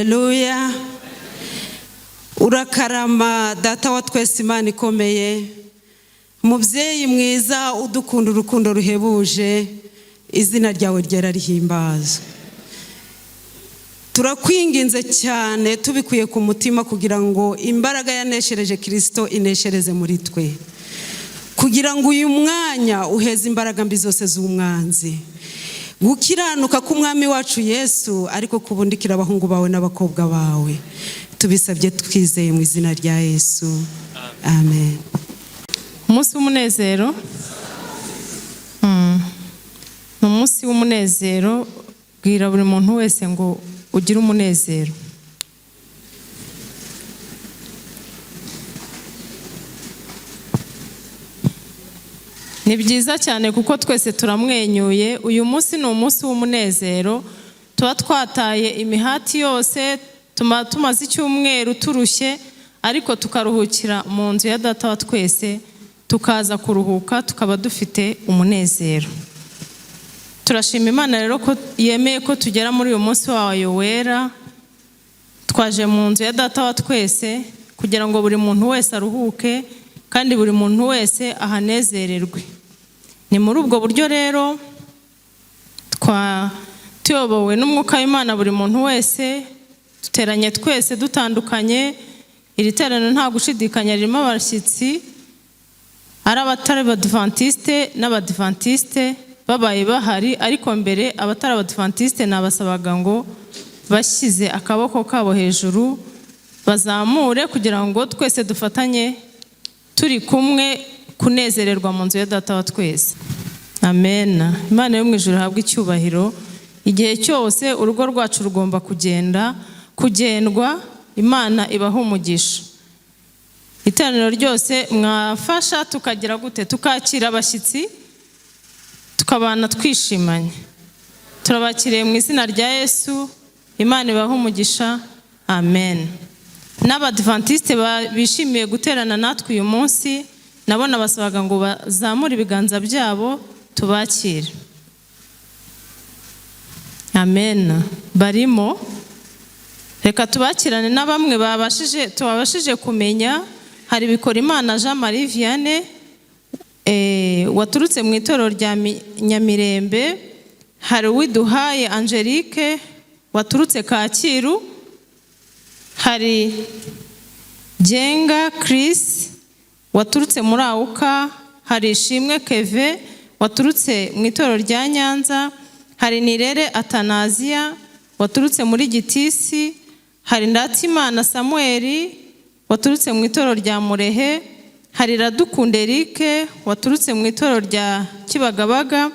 Haleluya. Urakarama Data wa twese, Imana ikomeye, mubyeyi mwiza udukunda urukundo ruhebuje, izina ryawe ryera rihimbazwe. Turakwinginze cyane tubikuye ku mutima kugira ngo imbaraga yaneshereje Kirisito ineshereze muri twe, kugira ngo uyu mwanya uheze imbaraga mbi zose z'umwanzi. Gukiranuka k'Umwami wacu Yesu ariko kubundikira abahungu bawe n'abakobwa bawe. Tubisabye twizeye mu izina rya Yesu, amen. Umunsi w'umunezero. Ni umunsi w'umunezero. Bwira buri muntu wese ngo ugire umunezero. Ni byiza cyane kuko twese turamwenyuye. Uyu munsi ni umunsi w'umunezero. Tuba twataye imihati yose, tumaze icyumweru turushye, ariko tukaruhukira mu nzu ya Data wa twese, tukaza kuruhuka tukaba dufite umunezero. Turashima Imana rero ko yemeye ko tugera muri uyu munsi wayo wera. Twaje mu nzu ya Data wa twese kugira ngo buri muntu wese aruhuke kandi buri muntu wese ahanezererwe. Ni muri ubwo buryo rero twa tuyobowe n'Umwuka w'Imana, buri muntu wese duteranye twese dutandukanye. Iri teraniro nta gushidikanya ririmo abashyitsi, ari abatari abadivantisite n'abadivantisite babaye bahari, ariko mbere abatari abadivantisite nabasabaga ngo bashyize akaboko kabo hejuru bazamure, kugira ngo twese dufatanye turi kumwe kunezererwa mu nzu ya Data wa twese. Amen. Imana yo mu ijuru ihabwe icyubahiro. Igihe cyose urugo rwacu rugomba kugenda kugendwa, Imana ibaha umugisha. Iteraniro ryose mwafasha tukagira gute? Tukakira abashyitsi, tukabana twishimanye. Turabakiriye mu izina rya Yesu. Imana ibaha umugisha, amen. N'abadivantisite bishimiye guterana natwe uyu munsi, nabo nabasabaga ngo bazamure ibiganza byabo tubakire. Amen. Barimo. Reka tubakirane na bamwe babashije tubabashije kumenya. Hari Bikorimana Jean Marie Vianney, waturutse mu itorero rya Nyamirembe. Hari Uwiduhaye Angelique waturutse Kacyiru. Hari Genga Chris waturutse muri Awuka. Hari Ishimwe Keve waturutse mu itorero rya Nyanza. Hari Nirere Atanaziya waturutse muri Gitisi. Hari Ndatimana Samuel waturutse mu itorero rya Murehe. Hari Iradukunda Eric waturutse mu itorero rya Kibagabaga.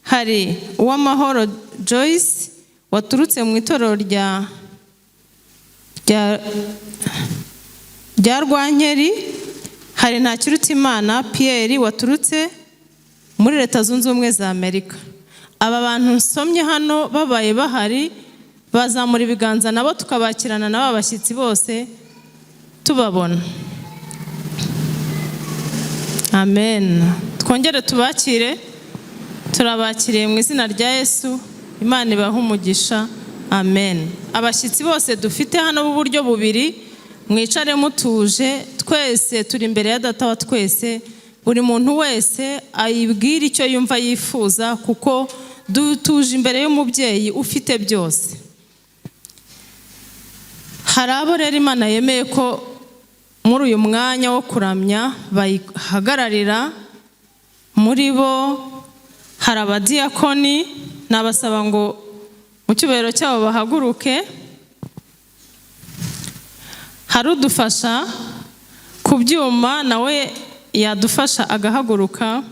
Hari Uwamahoro Joyce waturutse mu itorero rya Rwankeri. Hari Ntakirutimana Pierre waturutse muri Leta Zunze Ubumwe za Amerika. Aba bantu nsomye hano babaye bahari bazamura ibiganza, nabo tukabakirana n'aba bashyitsi bose tubabona. Amen. Twongere tubakire. Turabakiriye mu izina rya Yesu. Imana ibahe umugisha, amen. Abashyitsi bose dufite hano b'uburyo bubiri, mwicare mutuje. Twese turi imbere ya Data wa twese. Buri muntu wese ayibwire icyo yumva yifuza, kuko dutuje imbere y'umubyeyi ufite byose. Hari abo rero Imana yemeye ko muri uyu mwanya wo kuramya bayihagararira. Muri bo hari abadiyakoni, nabasaba ngo mu cyubahiro cyabo bahaguruke. Hari udufasha ku byuma, nawe yadufasha agahaguruka.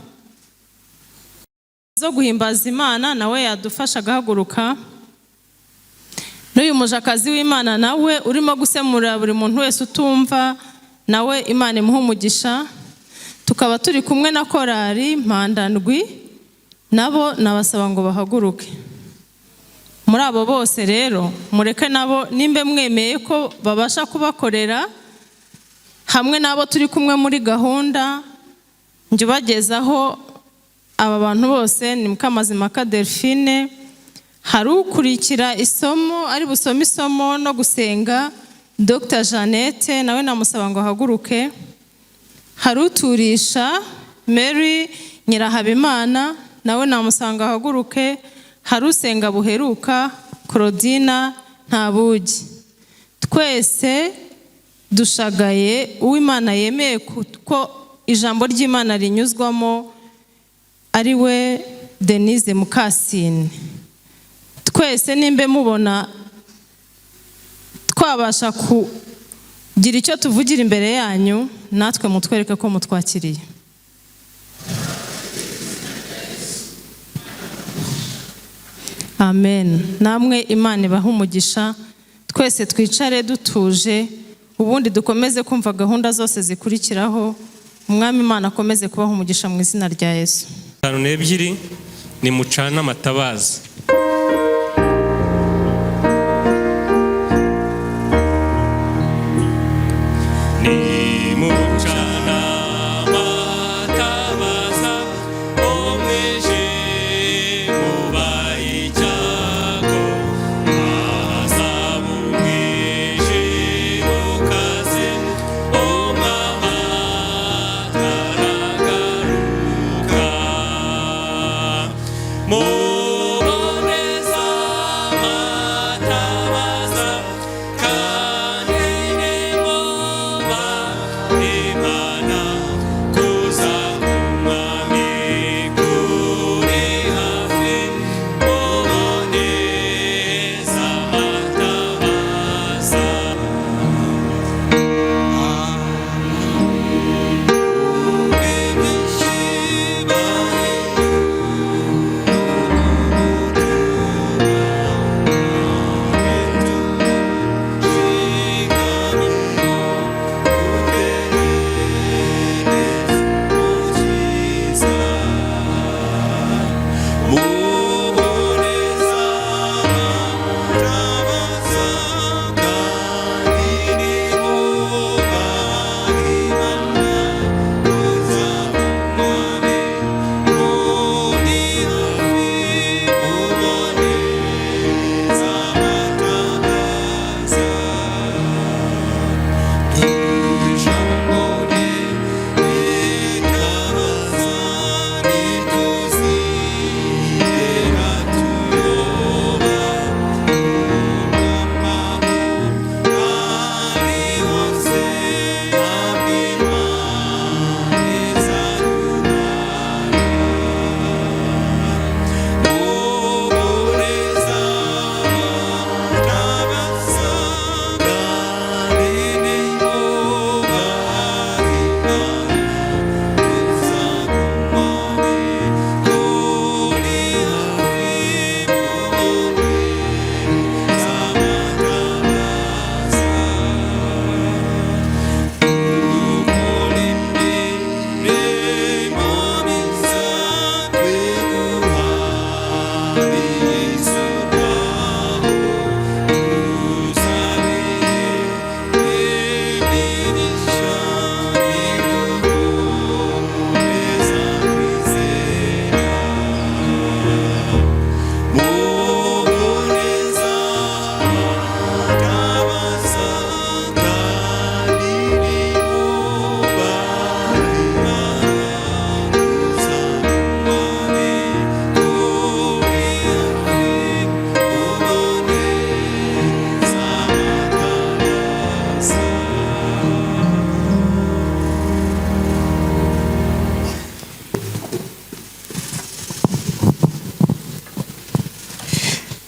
Zo guhimbaza Imana, nawe yadufasha agahaguruka. N'uyu mujakazi w'Imana nawe urimo gusemurira buri muntu wese utumva, nawe Imana imuha umugisha. Tukaba turi kumwe na korali Mpandandwi, nabo nabasaba ngo bahaguruke. Muri abo bose rero mureke nabo nimba mwemeye ko babasha kubakorera hamwe n'abo turi kumwe muri gahunda njye ubagezaho. Aba bantu bose ni Mukamazimaka Delphine. Hari ukurikira isomo, ari busome isomo no gusenga, Dr Jeannette, nawe namusaba ngo ahaguruke. Hari uturisha, Mary Nyirahabimana, nawe namusanga ahaguruke. Hari usenga buheruka, Claudina Ntabugi. Twese dushagaye uw'Imana yemeye ko ijambo ry'Imana rinyuzwamo, ari we Denise Mukasine. Twese nimbe mubona twabasha kugira icyo tuvugira imbere yanyu, natwe mutwereke ko mutwakiriye. Amen. Namwe Imana ibahe umugisha. Twese twicare dutuje, ubundi dukomeze kumva gahunda zose zikurikiraho. Umwami Imana akomeze kubaha umugisha mu izina rya Yesu. 52 ni mucana amatabaza. Ni mucana amatabaza, umwijima ubaye icyago, hazaba umwijima ukaze, umwami ataragaruka. Muboneza amatabaza, kandi nimwubaha Imana, kuza k'Umwami kuri hafi, muboneza amatabaza.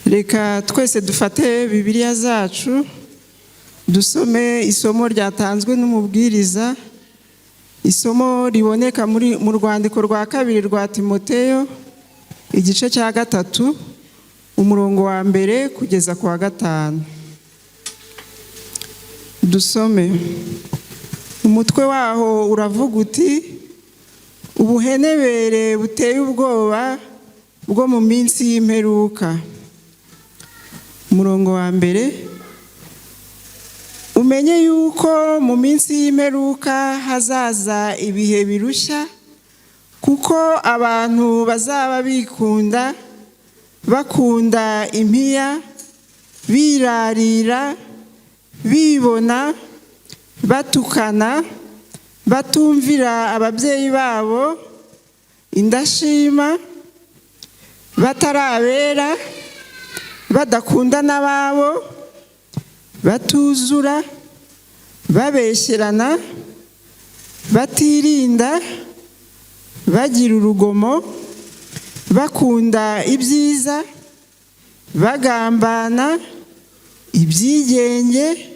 Reka twese dufate Bibiliya zacu, dusome isomo ryatanzwe n'umubwiriza, isomo riboneka muri mu rwandiko rwa kabiri rwa Timoteyo, igice cya 3, umurongo wa 1 kugeza ku wa 5. Dusome. Umutwe waho uravuga uti: ubuhenebere buteye ubwoba bwo mu minsi y'imperuka. Umurongo wa 1: umenye yuko mu minsi y'imperuka hazaza ibihe birushya, kuko abantu bazaba bikunda, Bakunda impiya, birarira, bibona, batukana, batumvira ababyeyi babo, indashima, batarabera, badakunda n'ababo, batuzura, babeshyerana, batirinda, bagira urugomo, bakunda ibyiza, bagambana, ibyigenge,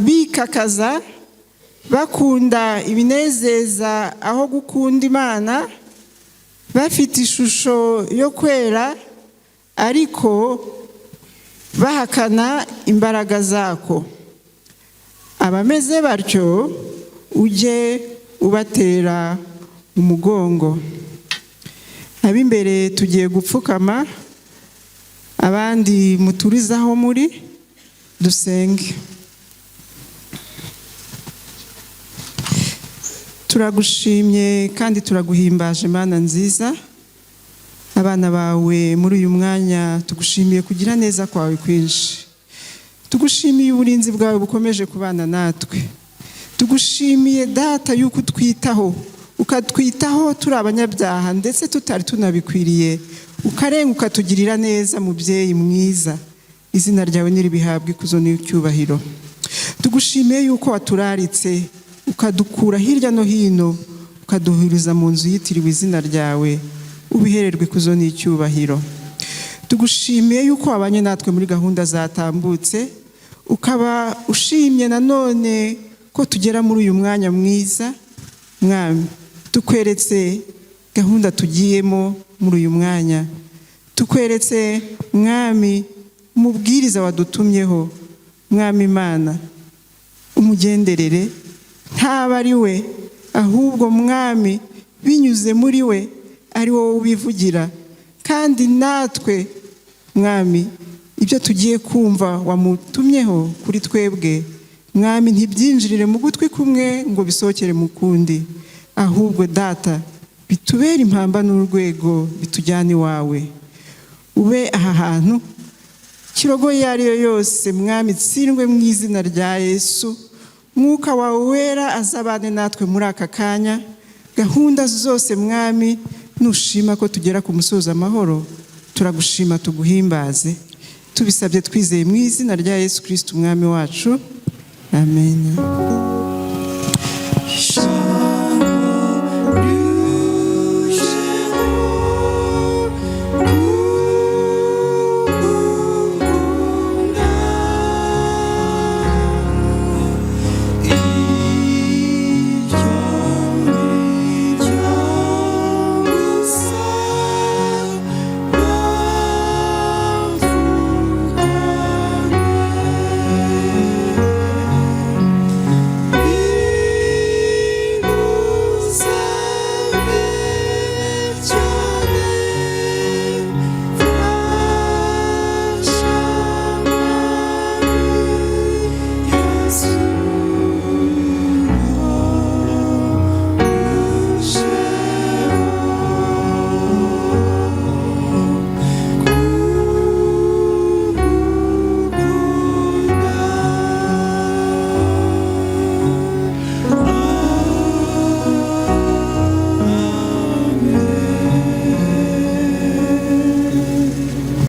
bikakaza, bakunda ibinezeza aho gukunda Imana, bafite ishusho yo kwera ariko bahakana imbaraga zako. Abameze batyo ujye ubatera umugongo. Ab'imbere tugiye gupfukama, abandi muturize aho muri, dusenge. Turagushimye kandi turaguhimbaje, Mana nziza. Abana bawe muri uyu mwanya tugushimiye kugira neza kwawe kwinshi, tugushimiye uburinzi bwawe bukomeje kubana natwe, tugushimiye Data yuko utwitaho, ukatwitaho turi abanyabyaha ndetse tutari tunabikwiriye, ukarenga ukatugirira neza. Mubyeyi mwiza, izina ryawe niribihabwe ikuzo n'icyubahiro. Tugushimiye yuko waturaritse, ukadukura hirya no hino, ukaduhuriza mu nzu yitiriwe izina ryawe, ubihererwe ikuzo n'icyubahiro. Tugushimiye yuko wabanye natwe muri gahunda zatambutse, ukaba ushimye nanone ko tugera muri uyu mwanya mwiza. Mwami, tukweretse gahunda tugiyemo muri uyu mwanya, tukweretse Mwami umubwiriza wadutumyeho. Mwami Imana, umugenderere, ntaba ari we ahubwo Mwami binyuze muri we ari wowe ubivugira, kandi natwe Mwami ibyo tugiye kumva wamutumyeho kuri twebwe, Mwami, ntibyinjirire mu gutwi kumwe ngo bisohokere mu kundi, ahubwo Data bitubere impamba n'urwego bitujyane iwawe. Ube aha hantu, kirogo iyo ari yo yose Mwami tsindwe mu izina rya Yesu. Mwuka wawe wera azabane natwe muri aka kanya. Gahunda zose Mwami nushima ko tugera ku musozo amahoro, turagushima tuguhimbaze. Tubisabye twizeye mu izina rya Yesu Kristo Umwami wacu, amen.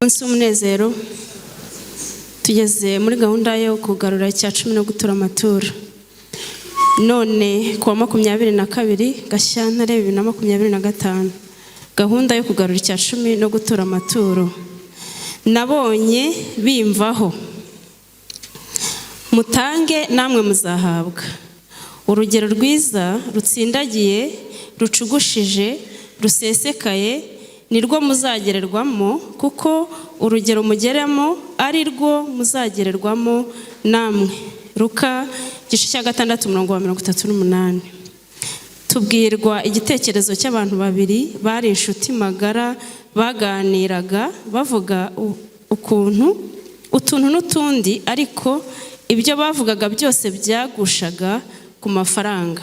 Umunsi w'umunezero, tugeze muri gahunda yo kugarura icya cumi no gutura amaturo. None ku wa 22 Gashyantare 2025, gahunda yo kugarura icya cumi no gutura amaturo. Nabonye bimvaho, mutange namwe muzahabwa. Urugero rwiza rutsindagiye, rucugushije, rusesekaye nirwo muzagererwamo, kuko urugero mugeramo ari rwo muzagererwamo namwe. Luka igice cya 6 umurongo wa 38. Tubwirwa igitekerezo cy'abantu babiri bari inshuti magara, baganiraga bavuga ukuntu utuntu n'utundi, ariko ibyo bavugaga byose byagushaga ku mafaranga.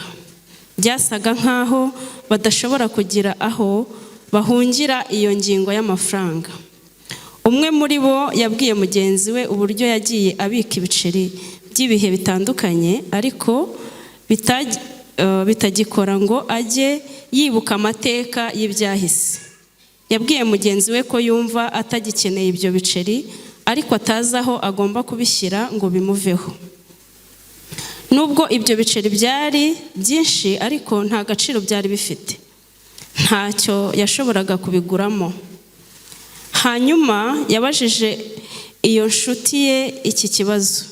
Byasaga nk'aho badashobora kugira aho Bahungira iyo ngingo y'amafaranga. Umwe muri bo yabwiye mugenzi we uburyo yagiye abika ibiceri by'ibihe bitandukanye, ariko bitagikora ngo ajye yibuka amateka y'ibyahise. Yabwiye mugenzi we ko yumva atagikeneye ibyo biceri, ariko atazi aho agomba kubishyira ngo bimuveho. Nubwo ibyo biceri byari byinshi, ariko nta gaciro byari bifite, ntacyo yashoboraga kubiguramo. Hanyuma yabajije iyo nshuti ye iki kibazo: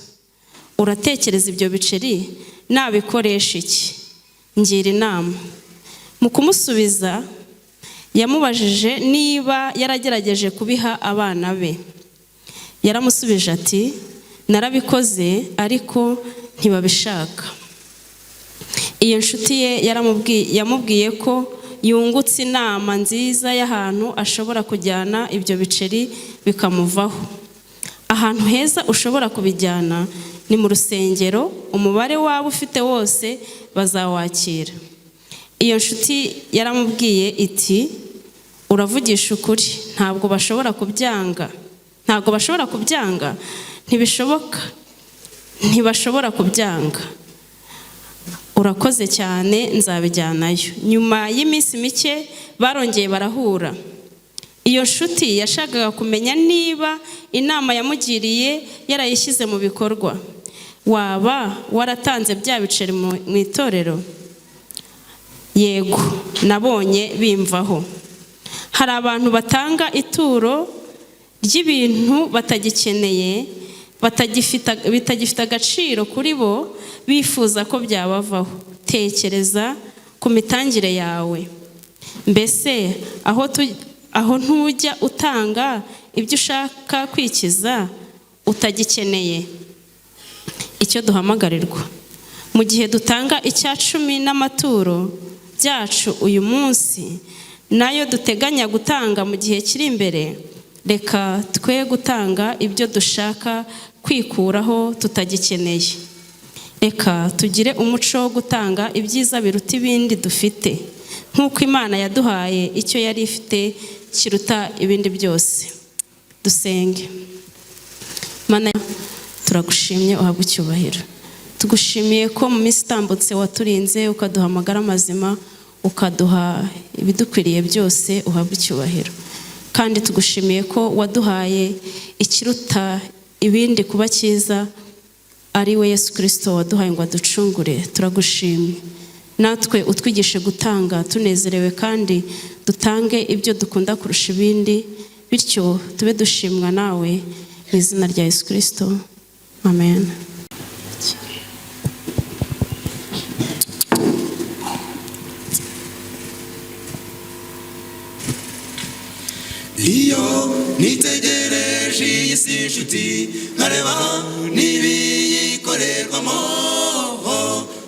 "Uratekereza ibyo biceri nabikoresha iki? Ngira inama." Mu kumusubiza, yamubajije niba yaragerageje kubiha abana be. Yaramusubije ati: "Narabikoze, ariko ntibabishaka." Iyo nshuti ye yamubwiye ko yungutse inama nziza y'ahantu ashobora kujyana ibyo biceri bikamuvaho. Ahantu heza ushobora kubijyana ni mu rusengero. Umubare waba ufite wose bazawakira. Iyo nshuti yaramubwiye iti: "Uravugisha ukuri, ntabwo bashobora kubyanga, ntabwo bashobora kubyanga, ntibishoboka, ntibashobora kubyanga. Urakoze cyane, nzabijyanayo." Nyuma y'iminsi mike barongeye barahura. Iyo nshuti yashakaga kumenya niba inama yamugiriye yarayishyize mu bikorwa. "Waba waratanze bya biceri mu itorero?" "Yego, nabonye bimvaho." Hari abantu batanga ituro ry'ibintu batagikeneye, bitagifite agaciro kuri bo, bifuza ko byabavaho. Tekereza ku mitangire yawe. Mbese aho ntujya utanga ibyo ushaka kwikiza, utagikeneye? Icyo duhamagarirwa mu gihe dutanga icya cumi n'amaturo byacu uyu munsi, nayo duteganya gutanga mu gihe kiri imbere, reka twe gutanga ibyo dushaka kwikuraho tutagikeneye. Reka tugire umuco wo gutanga ibyiza biruta ibindi dufite, nk'uko Imana yaduhaye icyo yari ifite kiruta ibindi byose. Dusenge. Mana, turagushimye, uhabwe icyubahiro. Tugushimiye ko mu minsi itambutse waturinze, ukaduha amagara mazima, ukaduha ibidukwiriye byose. Uhabwe icyubahiro. Kandi tugushimiye ko waduhaye ikiruta ibindi kuba cyiza, ari we Yesu Kirisito waduhaye ngo aducungure. Turagushimye. Natwe utwigishe gutanga tunezerewe, kandi dutange ibyo dukunda kurusha ibindi, bityo tube dushimwa nawe. Mu izina rya Yesu Kirisito, amen. Iyo nitegereje iyi si, inshuti, nkareba n'ibiyikorerwamo,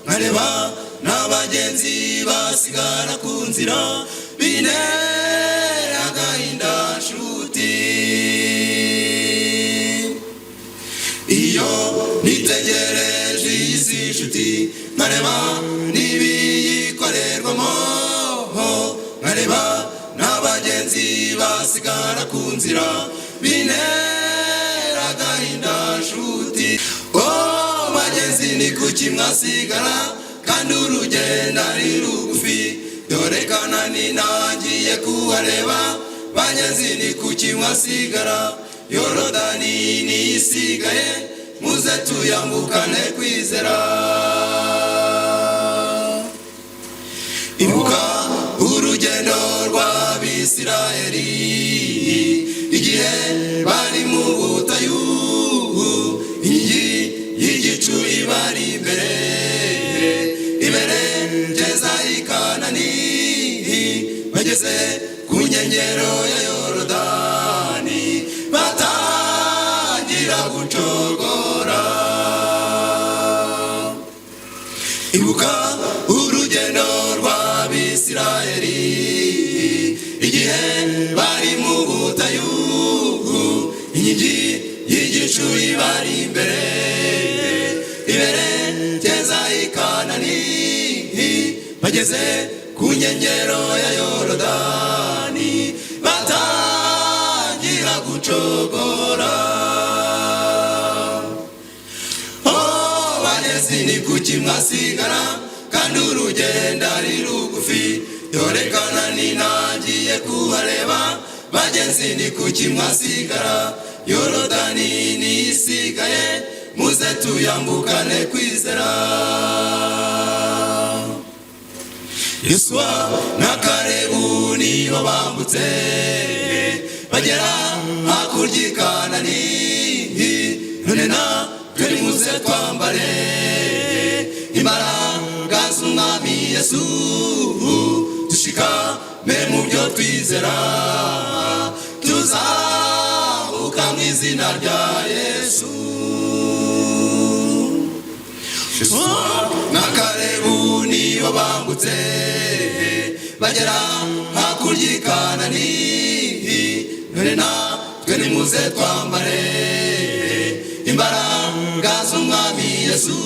nkareba n'abagenzi basigara ku nzira, bintera agahinda, nshuti. Iyo nitegereje iyi si, inshuti, nkareba n'ibiyikorerwamo, nkareba n'abagenzi basigara ku nzira, bintera agahinda, nshuti. Oh bagenzi, ni kuki mwasigara kandi urugendo ari rugufi? Dore Kanani ntangiye kuhareba. Bagenzi, ni kuki mwasigara? Yorodani nisigaye, muze tuyambukane kwizera. Ibuka urugendo rw'Abisirayeli igihe bari mu butayu, inkingi y'igicu ibari imbere iberekeza i Kanani. Bageze ku nkengero ya Yorodani batangira gucogora. Ibuka urugendo rw'Abisirayeli igihe bari mu butayu, inkingi y'igicu ibari imbere iberekeza i Kanani. Bageze ku nkengero ya Yorodani. Batangira gucogora. Oh, bagezi ni kuki mwasigara kandi urugendo ari rugufi? Dore Kanani ntangiye kuhareba. Bagenzi, ni kuki mwasigara? Yorodani nisigaye, muze tuyambukane kwizera. Yosuwa na Kalebu nibo bambutse bagera hakurya i Kanani. None natwe nimuze twambare imbaraga z'Umwami Yesu, dushikame mu byo twizera, tuzambuka mu izina rya Yesu. Na Kalebu nibo bambutse bagera hakurya i Kanani. None natwe nimuze twambare imbaraga z'Umwami Yesu,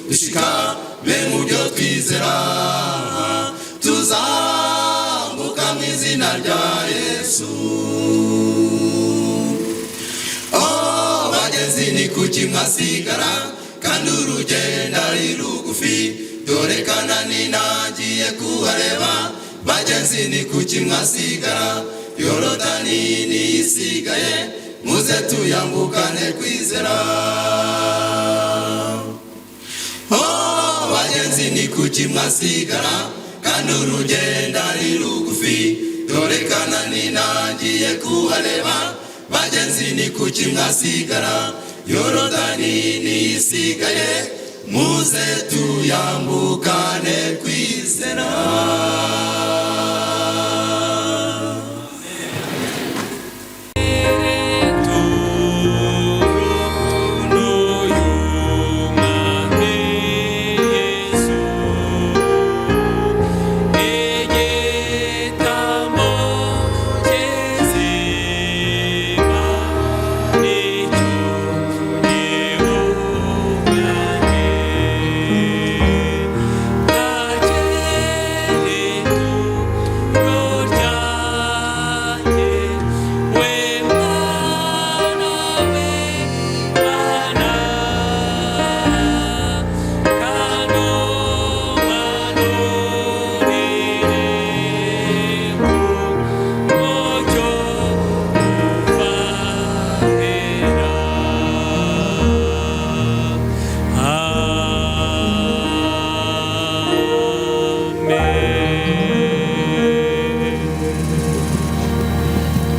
dushikame mu byo twizera, tuzambuka mu izina rya Yesu. Oh, bagenzi, ni kuki mwasigara kandi urugendo ari rugufi? Dore Kanani ntangiye kuhareba. Bagenzi, ni kuki mwasigara? Yorodani nisigaye, muze tuyambukane kwizera. Oh, bagenzi, ni kuki mwasigara kandi urugendo ari rugufi? Dore Kanani ntangiye kuhareba. Bagenzi, ni kuki mwasigara? Yorodani nisigaye, muze tuyambukane kwizera.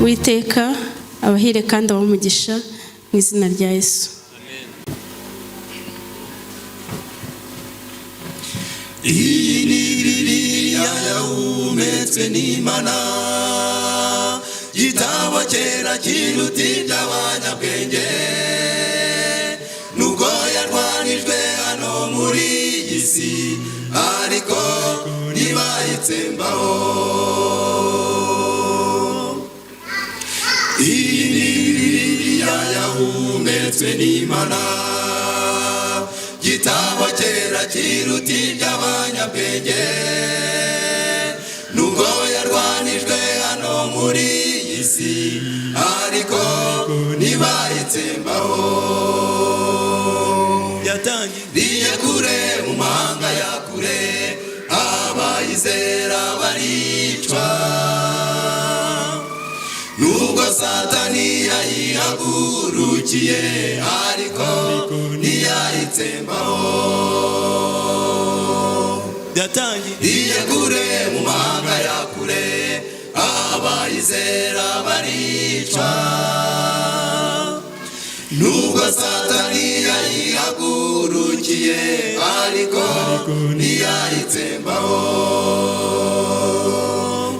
Uwiteka abahire kandi abamugisha mu izina rya Yesu. Iyi ni Bibiliya yahumetswe n'Imana, gitabo cyera kiruta iby'abanyabwenge. Nubwo yarwanijwe hano muri iyi si, ariko ntibayitsembaho. Iyi ni Bibiliya yahumetswe n'Imana, gitabo cyera kiruta iby'abanyabwenge. Nubwo yarwanijwe hano muri iyi si, ariko ntibayitsembaho. Yatangiriye kure mu mahanga ya kure, abayizera baricwa. Nubwo Satani yayihagurukiye, ariko ntiyayitsembaho. Yatangiriye kure mu mahanga ya kure, abayizera baricwa. Nubwo Satani yayihagurukiye, ariko ntiyayitsembaho.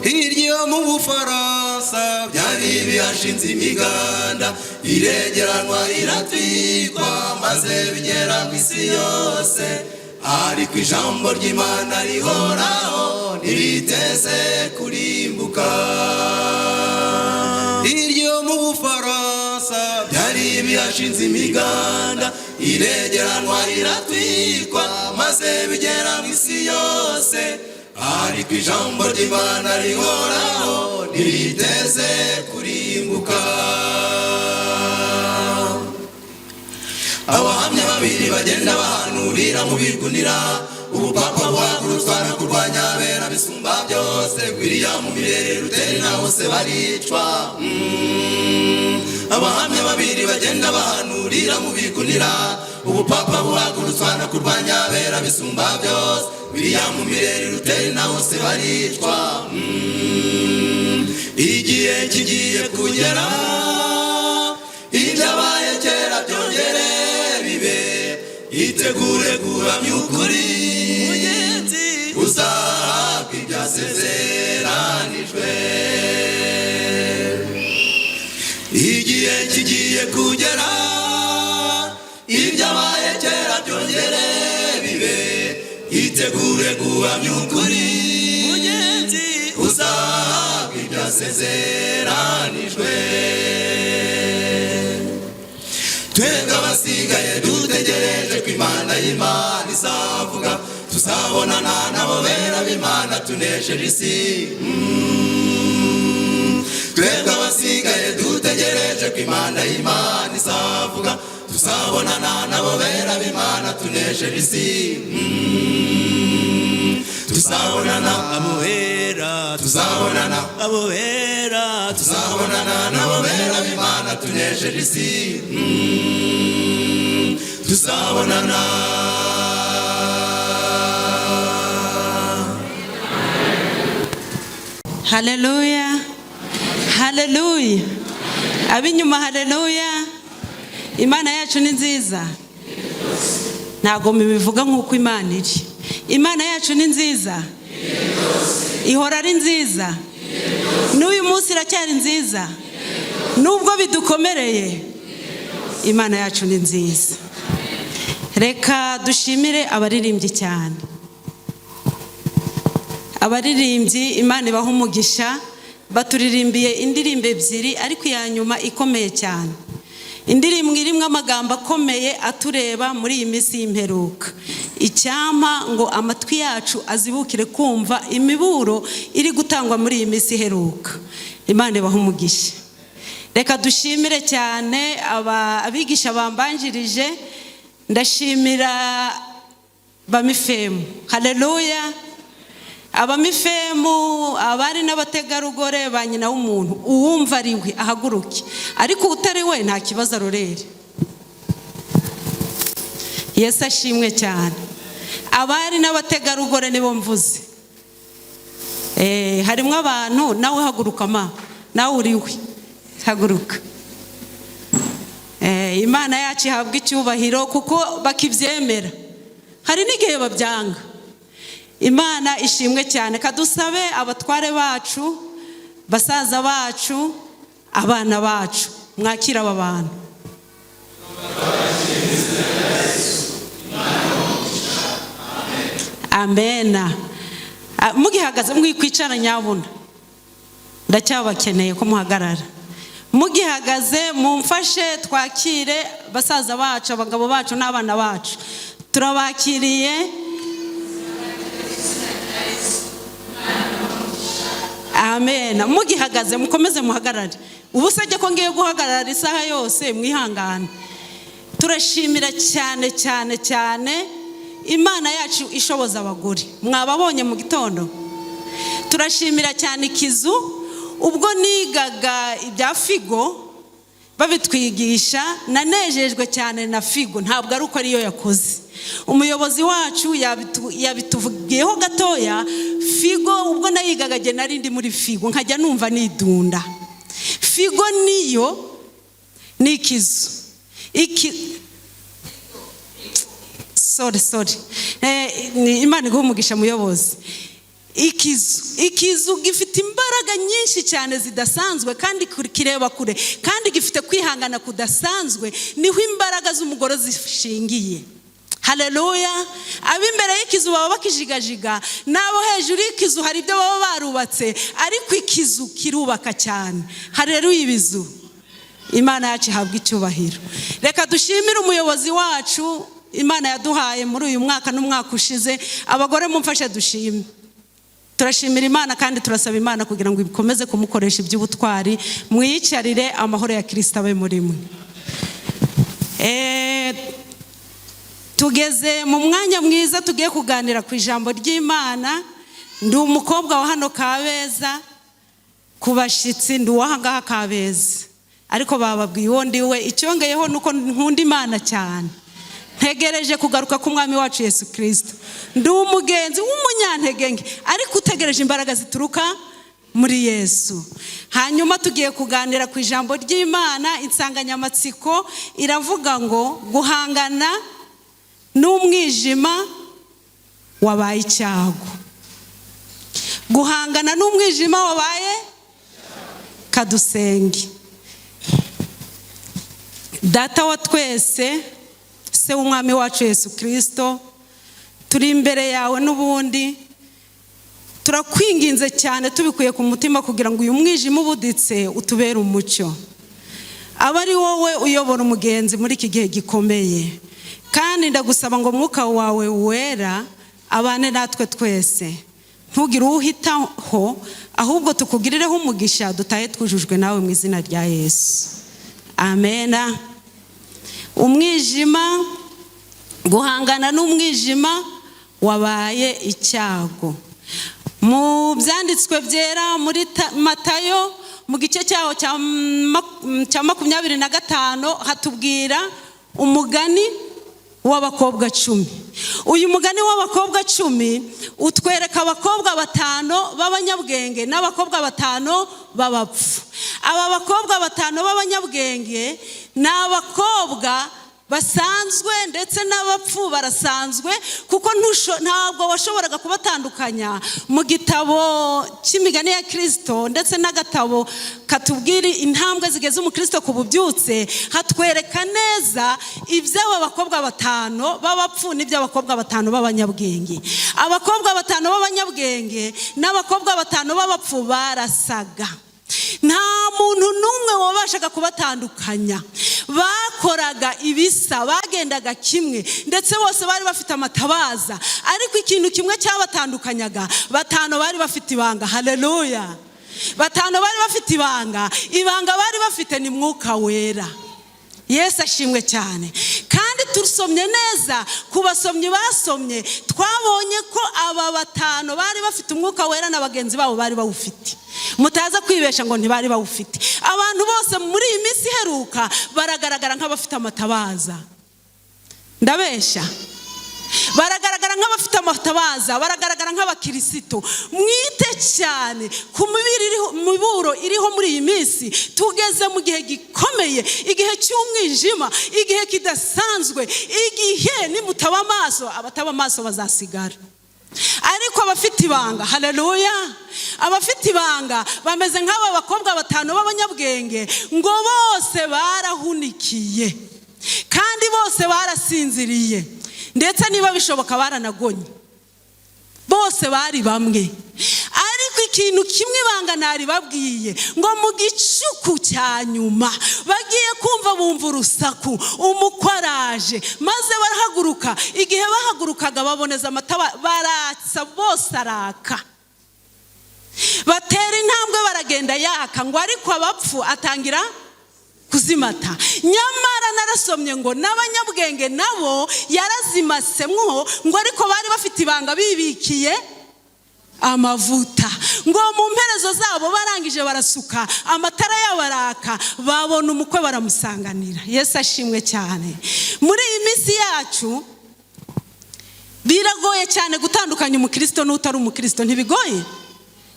Hirya mu Bufaransa byari bihashinze imiganda, iregeranwa iratwikwa, maze bigera ku isi yose. Ariko ijambo ry'Imana rihoraho, ntiriteze kurimbuka. Hirya mu Bufaransa byari bihashinze imiganda, iregeranwa iratwikwa, maze bigera mu isi yose. Ariko ijambo ry'Imana rihoraho, ntiriteze kurimbuka. Abahamya babiri bagenda bahanurira mu bigunira, ubupapa buhagurutswa no kurwanya abera bisumba byose. William Miller, Luteri na bose baricwa. Abahamya babiri bagenda bahanurira mu bigunira, ubupapa buhagurutswa no kurwanya abera bisumba byose. William Miller, Luteri na bose baricwa. Igihe kigiye kugera, ibyabaye kera byongere bibe. Itegure guhamya ukuri, uzahabwa ibyasezeranijwe. Igihe kigiye kugera, ibyabaye kera byongere bibe. Itegure guhamya ukuri, uzahabwa ibyasezeranijwe. Twebwe abasigaye dutegereje ko Imana y'Imana izavuga, tuzabonana nabo bera b'Imana tunesheje isi. Twebwe abasigaye dutegereje ko Imana y'Imana izavuga, tuzabonana nabo bera b'Imana tunesheje isi. Tuzabonana abo bera, tuzabonana abo bera, tuzabonana nabo bera b'Imana tunesheje isi. Tuzabonana. Haleluya, haleluya, ab'inyuma haleluya. Imana yacu ni nziza. Ntabwo mubivuga nk'uko Imana iri. Imana yacu ni nziza, ihora ari nziza, n'uyu munsi iracyari nziza, nubwo bidukomereye. Imana yacu ni nziza. Reka dushimire abaririmbyi cyane. Abaririmbyi Imana ibaha umugisha, baturirimbiye indirimbo ebyiri, ariko iya nyuma ikomeye cyane. Indirimbo irimo amagambo akomeye atureba muri iyi minsi y'imperuka. Icyampa ngo amatwi yacu azibukire kumva imiburo iri gutangwa muri iyi minsi iheruka. Imana ibaha umugisha. Reka dushimire cyane abigisha bambanjirije. Ndashimira bamifemu, haleluya. Abamifemu, abari n'abategarugori ba nyina w'umuntu, uwumva ari we ahaguruke, ariko utari we nta kibazo arorere. Yesu ashimwe cyane. Abari n'abategarugori nibo mvuze. Harimo abantu, nawe haguruka ma, nawe uri we haguruka. Imana yacu ihabwa icyubahiro kuko bakibyemera, hari n'igihe babyanga. Imana ishimwe cyane. Kadusabe abatware bacu, basaza bacu, abana bacu, mwakira aba bantu. Amena. Mugihagaze mwikwicara nyabuna, ndacyabakeneye ko muhagarara. Mugihagaze mumfashe twakire basaza bacu, abagabo bacu n'abana bacu. Turabakiriye. Amen. Mugihagaze mukomeze muhagarare. Ubu se ko ngiye guhagarara isaha yose, mwihangane. Turashimira cyane cyane cyane Imana yacu ishoboza abagore. Mwababonye mu gitondo. Turashimira cyane ikizu. Ubwo nigaga ibya figo babitwigisha, nanejejwe cyane na figo. Ntabwo ari uko ariyo yakoze. Umuyobozi wacu yabituvugiyeho gatoya. Figo ubwo nayigaga jye nari ndi muri figo, nkajya numva nidunda. Figo niyo ni ikizu. Sorry. Imana iguhe umugisha muyobozi. Ikizu gifite imbaraga nyinshi cyane zidasanzwe, kandi kireba kure, kandi gifite kwihangana kudasanzwe. Niho imbaraga z'umugore zishingiye. Haleluya. Ab'imbere y'ikizu baba bakijigajiga, n'abo hejuru y'ikizu hari ibyo baba barubatse, ariko ikizu kirubaka cyane. Haleluya. Ibizu. Imana yacu ihabwa icyubahiro. Reka dushimire umuyobozi wacu Imana yaduhaye muri uyu mwaka n'umwaka ushize. Abagore mumfashe dushime. Turashimira Imana kandi turasaba Imana kugira ngo ikomeze kumukoresha iby'ubutwari. Mwiyicarire, amahoro ya Kirisito abe muri mwe. Tugeze mu mwanya mwiza, tugiye kuganira ku ijambo ry'Imana. Ndi umukobwa wa hano Kabeza, ku bashyitsi ndi uw'ahangaha Kabeza, ariko bababwiye uwo ndi we. Icyongeyeho ni uko nkunda Imana cyane, ntegereje kugaruka k'Umwami wacu Yesu Kirisito. Ndi umugenzi w'umunyantegenge ariko utegereje imbaraga zituruka muri Yesu. Hanyuma tugiye kuganira ku ijambo ry'Imana. Insanganyamatsiko iravuga ngo guhangana n'umwijima wabaye icyago. Guhangana n'umwijima wabaye. Kadusenge. Data wa twese, Se w'Umwami wacu Yesu Kirisito, turi imbere yawe n'ubundi, turakwinginze cyane tubikuye ku mutima kugira ngo uyu mwijima ubuditse utubere umucyo, aba ari wowe uyobora umugenzi muri iki gihe gikomeye. Kandi ndagusaba ngo Mwuka wawe Wera abane natwe twese, ntugire uwo uhitaho, ahubwo tukugirireho umugisha, dutahe twujujwe nawe, mu izina rya Yesu, amena. Umwijima, guhangana n'umwijima wabaye icyago. Mu byanditswe byera, muri Matayo, mu gice cyaho cya 25, hatubwira umugani w'abakobwa 10. Uyu mugani w'abakobwa 10 utwereka abakobwa batanu b'abanyabwenge n'abakobwa batanu b'abapfu. Aba bakobwa batanu b'abanyabwenge ni abakobwa basanzwe, ndetse n'abapfu barasanzwe, kuko ntabwo washoboraga kubatandukanya. Mu gitabo cy'imigani ya Kirisito ndetse n'agatabo katubwira intambwe zigeze umukristo ku bubyutse, hatwereka neza iby'aba bakobwa batanu b'abapfu n'iby'abakobwa batanu b'abanyabwenge. Abakobwa batanu b'abanyabwenge n'abakobwa batanu b'abapfu barasaga, nta muntu n'umwe wabashaga kubatandukanya. Bakoraga ibisa, bagendaga kimwe, ndetse bose bari bafite amatabaza. Ariko ikintu kimwe cyabatandukanyaga, batanu bari bafite ibanga. Haleluya! Batanu bari bafite ibanga. Ibanga bari bafite ni Mwuka Wera. Yesu ashimwe cyane. Kandi tusomye neza, ku basomyi basomye, twabonye ko aba batanu bari bafite Umwuka Wera na bagenzi babo bari bawufite. Mutaza kwibesha ngo ntibari bawufite. Abantu bose muri iyi minsi iheruka baragaragara nk'abafite amatabaza. Ndabesha? Baragaragara nk'abafite amatabaza, baragaragara nk'abakirisito. Mwite cyane ku miburo iriho muri iyi minsi. Tugeze mu gihe gikomeye, igihe cy'umwijima, igihe kidasanzwe, igihe nimutaba amaso, abataba amaso bazasigara. Ariko abafite ibanga, haleluya, abafite ibanga bameze nk'aba bakobwa batanu b'abanyabwenge, ngo bose barahunikiye kandi bose barasinziriye, ndetse niba bishoboka baranagonye. Bose bari bamwe, ariko ikintu kimwe, ibanga naribabwiye, ngo mu gicuku cya nyuma bagiye kumva bumva urusaku, umukwe araje, maze barahaguruka. Igihe bahagurukaga baboneza amata, baratsa, bose araka, batera intambwe baragenda yaka, ngo ariko abapfu atangira kuzimata. Nyamara narasomye ngo n'abanyabwenge nabo yarazimasemwo, ngo ariko bari bafite ibanga, bibikiye amavuta. Ngo mu mperezo zabo barangije barasuka, amatara yabo araka, babona umukwe, baramusanganira. Yesu ashimwe cyane. Muri iyi minsi yacu biragoye cyane gutandukanya umukristo n'utari umukristo. Ntibigoye?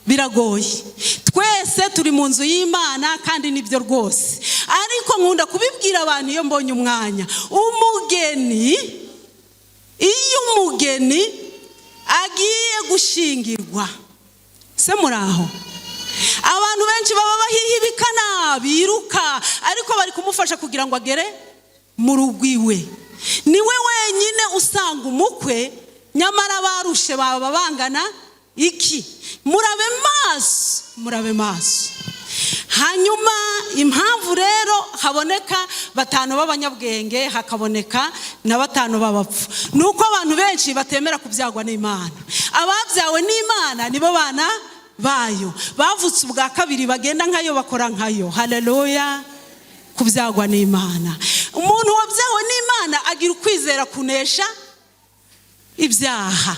Biragoye. Twese turi mu nzu y'Imana kandi nibyo rwose, ariko nkunda kubibwira abantu iyo mbonye umwanya. Umugeni, iyo umugeni agiye gushingirwa, se muri aho, abantu benshi baba bahihibikana biruka, ariko bari kumufasha kugira ngo agere mu rugo iwe. Niwe wenyine usanga umukwe, nyamara barushe baba bangana iki. Murabe maso, murabe maso. Hanyuma impamvu rero haboneka batanu b'abanyabwenge, hakaboneka na batanu b'abapfu, ni uko abantu benshi batemera kubyagwa n'Imana. Ababyawe n'Imana nibo bana bayo, bavutse ubwa kabiri, bagenda nkayo, bakora nkayo. Haleluya! Kubyagwa n'Imana, umuntu wabyawe n'Imana agira ukwizera kunesha ibyaha.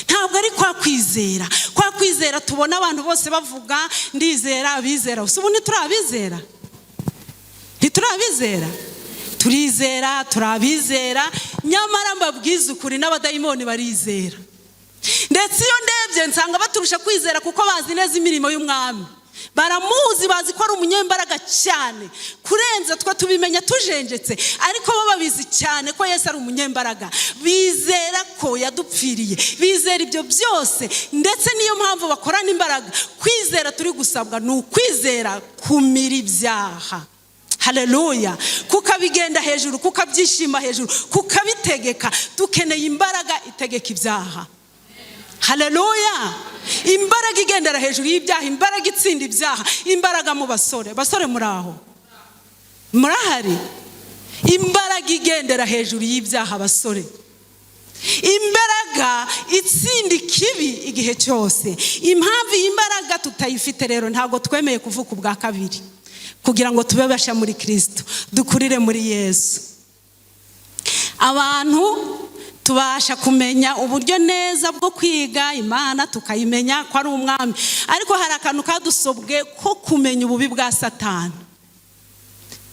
Ntabwo ari kwa kwizera, kwa kwizera tubona abantu bose bavuga ndizera, abizera. Ubu ntituri abizera? Ntituri abizera? Turizera, turabizera. Nyamara mbabwiza ukuri, n'abadayimoni barizera. Ndetse iyo ndebye nsanga baturusha kwizera, kuko bazi neza imirimo y'Umwami, baramuzi, bazi ko ari umunyembaraga cyane kurenza twe. Tubimenya tujenjetse, ariko bo babizi cyane ko Yesu ari umunyembaraga. Bizera ko yadupfiriye, bizera ibyo byose, ndetse niyo mpamvu bakorana imbaraga. Kwizera turi gusabwa ni ukwizera kumira ibyaha. Haleluya! Kukabigenda hejuru, kukabyishima hejuru, kukabitegeka. Dukeneye imbaraga itegeka ibyaha. Haleluya! Imbaraga igendera hejuru y'ibyaha, imbaraga itsinda ibyaha, imbaraga mu basore. Basore, muri aho murahari? Imbaraga igendera hejuru y'ibyaha, basore, imbaraga itsinda ikibi igihe cyose. Impamvu iyi mbaraga tutayifite rero, ntabwo twemeye kuvuka ubwa kabiri kugira ngo tube basha muri Kirisito, dukurire muri Yesu. Abantu tubasha kumenya uburyo neza bwo kwiga Imana, tukayimenya ko ari Umwami, ariko hari akantu kadusobwe ko kumenya ububi bwa Satani.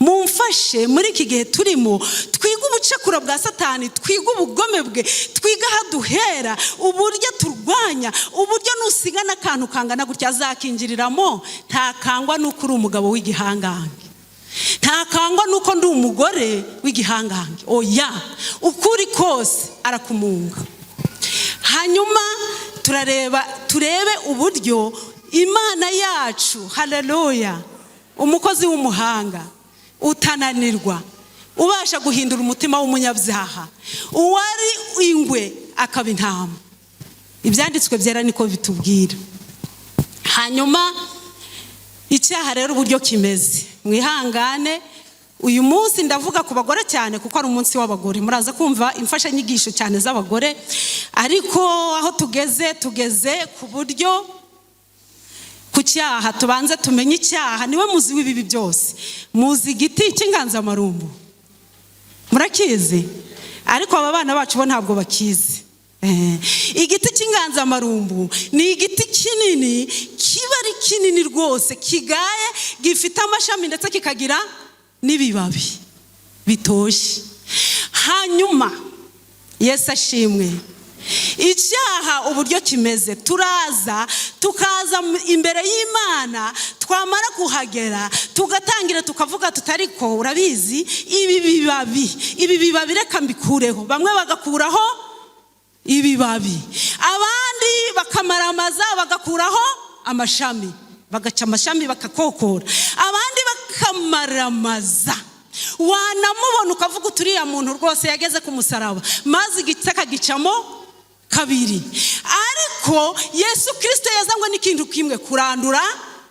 Mumfashe, muri iki gihe turimo twiga ubucakura bwa Satani, twiga ubugome bwe, twiga aho duhera, uburyo turwanya, uburyo nusiga n'akantu kangana gutya azakinjiriramo. Ntakangwa n'uko uri umugabo w'igihangange, ntakangwa n'uko ndi umugore w'igihangange. Oya, ukuri kose arakumunga. Hanyuma turareba, turebe uburyo Imana yacu, haleluya, umukozi w'umuhanga utananirwa, ubasha guhindura umutima w'umunyabyaha, uwari ingwe akaba intama. Ibyanditswe byera niko bitubwira. Hanyuma icyaha rero uburyo kimeze, mwihangane, uyu munsi ndavuga ku bagore cyane kuko ari umunsi w'abagore. Muraza kumva imfashanyigisho cyane z'abagore. Ariko aho tugeze, tugeze ku buryo ku cyaha. Tubanze tumenye icyaha, niwe muzi w'ibibi byose. Muzi igiti cy'inganzamarumbu? Murakizi? Ariko aba bana bacu bo ntabwo bakizi. Igiti cy'inganzamarumbu ni igiti kinini, kiba ari kinini rwose, kigaye, gifite amashami ndetse kikagira n'ibibabi bitoshye. Hanyuma Yesu ashimwe. Icyaha uburyo kimeze, turaza tukaza imbere y'Imana, twamara kuhagera tugatangira tukavuga tutariko urabizi, ibi bibabi, ibi bibabi reka mbikureho. Bamwe bagakuraho ibibabi, abandi bakamaramaza bagakuraho amashami, bagaca amashami bakakokora, abandi bakamaramaza. Wanamubona ukavuga uti uriya muntu rwose yageze ku musaraba, maze igiti akagicamo kabiri. Ariko Yesu Kirisito yazanywe n'ikintu kimwe: kurandura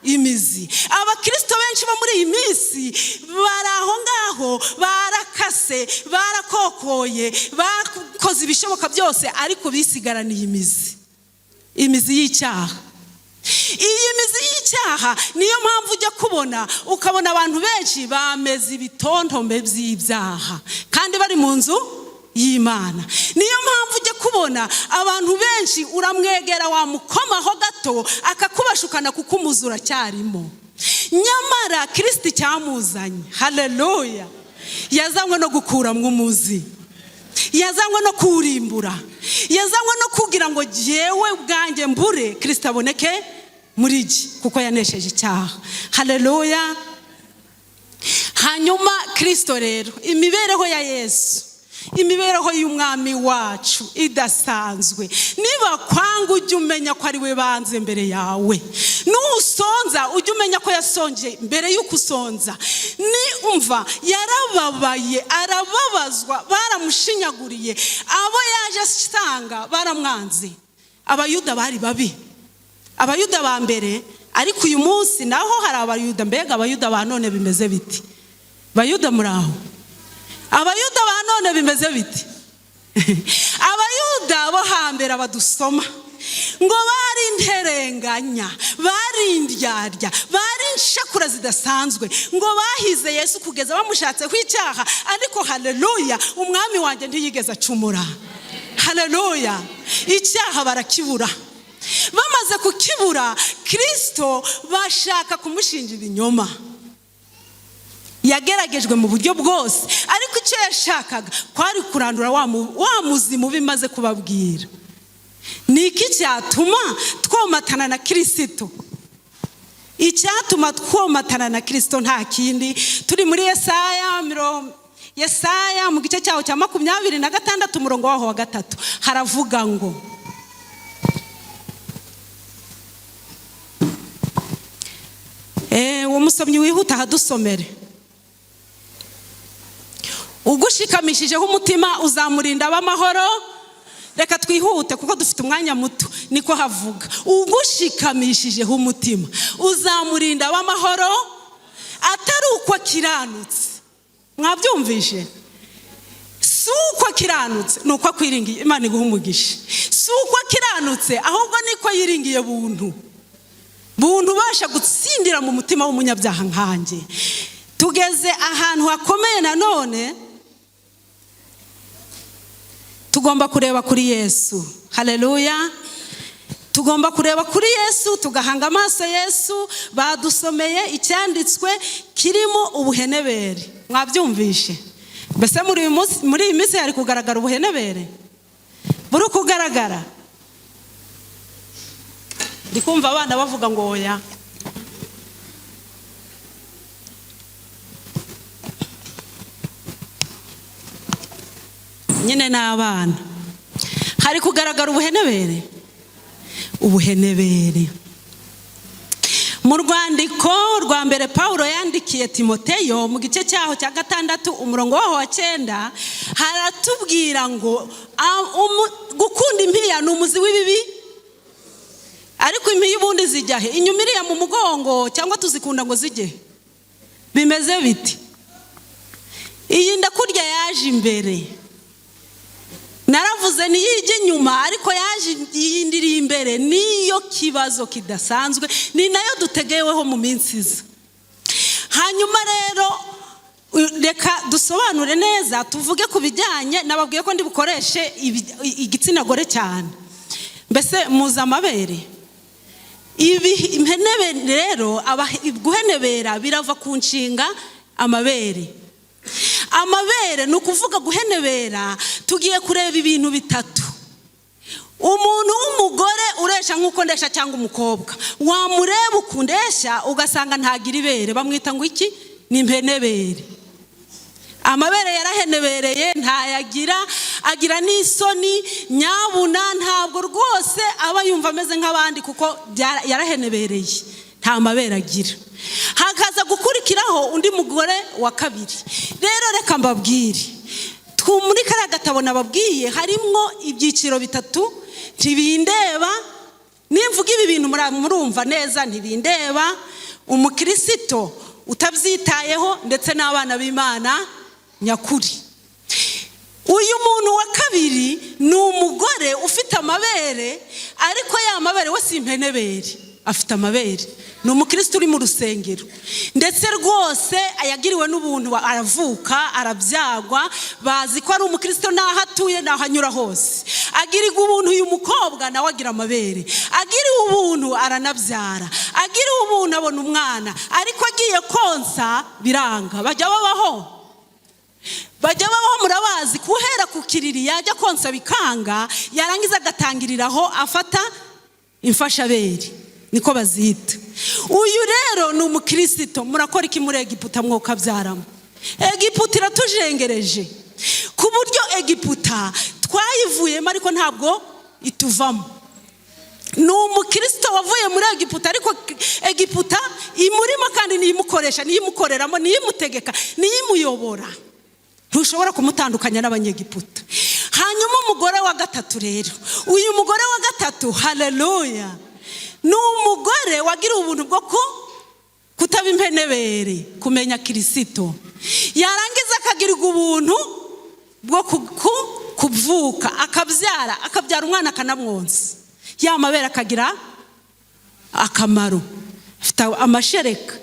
imizi. Abakirisito benshi bo muri iyi minsi bari aho ngaho, barakase, barakokoye, bakoze ibishoboka byose, ariko bisigaraniye imizi, imizi y'icyaha. Iyi mizi y'icyaha niyo mpamvu ujya kubona ukabona abantu benshi bameze ibitontombe by'ibyaha kandi bari mu nzu y'Imana. Niyo mpamvu ujya kubona abantu benshi uramwegera, wamukomaho gato akakubashukana, kuko umuzi uracyarimo. Nyamara Kirisiti cyamuzanye, haleluya, yazanywe no gukuramo umuzi, yazanywe no kuwurimbura, yazanywe no kugira ngo jyewe ubwanjye mbure, Kirisiti aboneke muri jye, kuko yanesheje icyaha. Haleluya! Hanyuma Kirisito rero, imibereho ya Yesu, imibereho y'Umwami wacu idasanzwe. Niba kwanga, ujye umenya ko ari we banze mbere yawe. Nusonza, ujye umenya ko yasonje mbere y'uko usonza. Ni umva, yarababaye, arababazwa, baramushinyaguriye, abo yaje asanga baramwanze. Abayuda bari babi, Abayuda ba mbere. Ariko uyu munsi naho hari Abayuda. Mbega Abayuda ba none bimeze biti? Bayuda, muri aho? Abayuda ba none bimeze biti? Abayuda bo hambere badusoma Ngo bari interenganya, bari indyarya, bari inshakura zidasanzwe. Ngo bahize Yesu kugeza bamushatseho icyaha, ariko haleluya, umwami wanjye ntiyigeze acumura. Haleluya. Icyaha barakibura. Bamaze kukibura, Kirisito bashaka kumushinja ibinyoma. Yageragejwe mu buryo bwose, ariko icyo yashakaga kwari kurandura wa muzi mubi maze kubabwira. Ni iki cyatuma twomatana na Kirisito? Icyatuma twomatana na Kirisito nta kindi. Turi muri Yesaya mu gice cyaho cya 26, umurongo waho wa 3, haravuga ngo uwo musomyi wihuta ahadusomere. Ugushikamishijeho umutima uzamurinda ab'amahoro. Reka twihute kuko dufite umwanya muto. Niko havuga, ugushikamishijeho umutima uzamurinda ab'amahoro, atari uko akiranutse. Mwabyumvishe? Si uko akiranutse, ni uko akwiringiye. Imana iguha umugisha. Si uko akiranutse, ahubwo niko yiringiye buntu. Buntu ubasha gutsindira mu mutima w'umunyabyaha nkanjye. Tugeze ahantu hakomeye nanone, tugomba kureba kuri Yesu. Haleluya. Tugomba kureba kuri Yesu, tugahanga amaso Yesu. Badusomeye icyanditswe kirimo ubuhenebere. Mwabyumvishe? Mbese muri iyi minsi hari kugaragara ubuhenebere? Buri kugaragara. Ndi kumva abana bavuga ngo oya. Nyine n'abana. Hari kugaragara ubuhenebere. Ubuhenebere. Mu rwandiko rwa mbere Paulo yandikiye Timoteyo mu gice cyaho cya 6, umurongo waho wa 9, haratubwira ngo gukunda impiya ni umuzi w'ibibi. Ariko impiya ubundi zijya he? Inyuma iriya mu mugongo, cyangwa tuzikunda ngo zijye? Bimeze biti? Iyi ndakurya yaje imbere. Naravuze niyijye inyuma, ariko yaje iyindi iri imbere. Niyo kibazo kidasanzwe, ni nayo dutegeweho mu minsi iza. Hanyuma rero reka dusobanure neza, tuvuge ku bijyanye, nababwiye ko ndi bukoreshe igitsina gore cyane. Mbese muzi amabere? Ibi impenebe rero, guhenebera birava ku nshinga amabere. Amabere ni ukuvuga guhenebera. Tugiye kureba ibintu bitatu. Umuntu w'umugore uresha nk'uko ndesha, cyangwa umukobwa wamureba ukundesha ugasanga ntagira ibere, bamwita ngo iki? Ni impenebere. Amabere yarahenebereye, ntayagira, agira n'isoni, nyabuna ntabwo rwose aba yumva ameze nk'abandi kuko yarahenebereye, nta mabere agira. Hakaza gukurikiraho undi mugore wa kabiri. Rero reka mbabwire, muri kariya gatabo nababwiye harimwo ibyiciro bitatu. Ntibindeba nimvuga ibi bintu murumva neza, ntibindeba umukirisito utabyitayeho ndetse n'abana b'Imana nyakuri. Uyu muntu wa kabiri ni umugore ufite amabere, ariko ya mabere we si impenebere, afite amabere. Ni umukristo uri mu rusengero, ndetse rwose yagiriwe n'ubuntu, aravuka arabyagwa, bazi ko ari umukristo n'aho atuye n'aho anyura hose. Agirirwa ubuntu uyu mukobwa, nawe agira amabere. Agiriwe ubuntu aranabyara, agiriwe ubuntu abona umwana, ariko agiye konsa biranga. Bajya babaho murabazi, guhera ku kiriri yajya konsa bikanga, yarangiza agatangiriraho afata imfashabere, niko bazita. Uyu rero ni umukristo. Murakora iki muri Egiputa mwoka byaramo? Egiputa iratujengereje ku buryo Egiputa twayivuyemo ariko ntabwo ituvamo. Ni umukristo wavuye muri Egiputa, ariko Egiputa imurimo kandi niyimukoresha, niyimukoreramo, niyimutegeka, niyimuyobora. Ntushobora kumutandukanya n'abanyegiputa. Hanyuma umugore wa gatatu rero, uyu mugore wa gatatu, haleluya, ni umugore wagira ubuntu bwo kutaba impenebere, kumenya Kirisito, yarangiza akagirirwa ubuntu bwo kuvuka, akabyara umwana akanamwonsa. Ya mabere akagira akamaro, afite amashereka.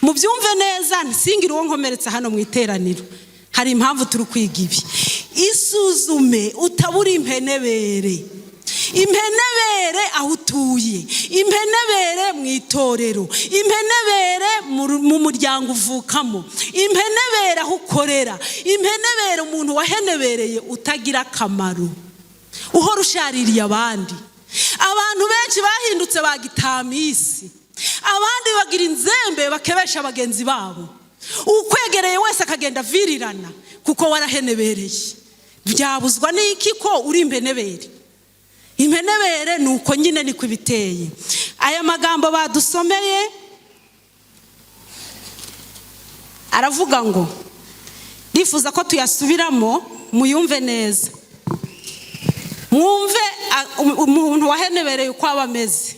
Mubyumve neza, nsingire uwo nkomeretsa hano mu iteraniro. Hari impamvu turi kwiga ibi. Isuzume utabura impenebere. Impenebere aho utuye, impenebere mu itorero, impenebere mu muryango uvukamo, impenebere aho ukorera, impenebere umuntu wahenebereye utagira akamaro, uhora ushaririye abandi. Abantu benshi bahindutse ba gitamisi, abandi bagira inzembe bakebesha bagenzi babo. Ukwegereye wese akagenda avirirana kuko warahenebereye. Byabuzwa n'iki ko uri impenebere? Impenebere ni uko nyine, niko ibiteye. Aya magambo badusomeye aravuga ngo, ndifuza ko tuyasubiramo muyumve neza, mwumve umuntu wahenebereye uko aba ameze.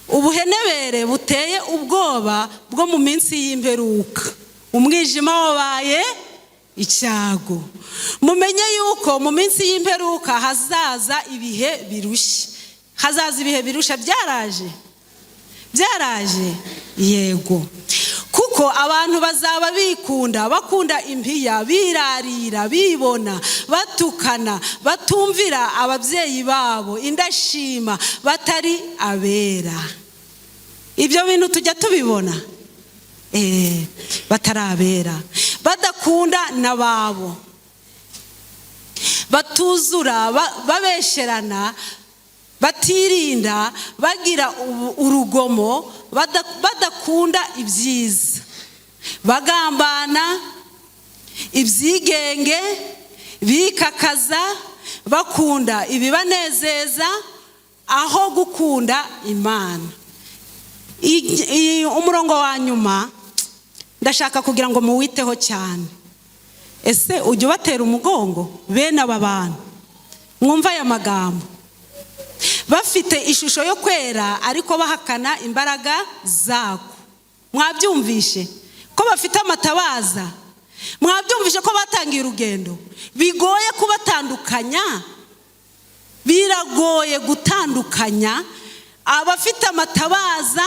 Ubuhenebere buteye ubwoba bwo mu minsi y'imperuka, umwijima wabaye icyago. Mumenye yuko mu minsi y'imperuka hazaza ibihe birushya. Hazaza ibihe birusha. Byaraje, byaraje, yego. Kuko abantu bazaba bikunda, bakunda impiya, birarira, bibona, batukana, batumvira ababyeyi babo, indashima, batari abera. Ibyo bintu tujya tubibona. Batari abera, badakunda n'ababo, batuzura, babesherana, batirinda, bagira urugomo, badakunda ibyiza, bagambana, ibyigenge, bikakaza, bakunda ibibanezeza aho gukunda Imana. Umurongo wa nyuma ndashaka kugira ngo muwiteho cyane. Ese ujya ubatera umugongo bene aba bantu? Mwumva aya magambo: bafite ishusho yo kwera ariko bahakana imbaraga zako. Mwabyumvishe ko bafite amatabaza? Mwabyumvishe ko batangiye urugendo? Bigoye kubatandukanya, biragoye gutandukanya abafite amatabaza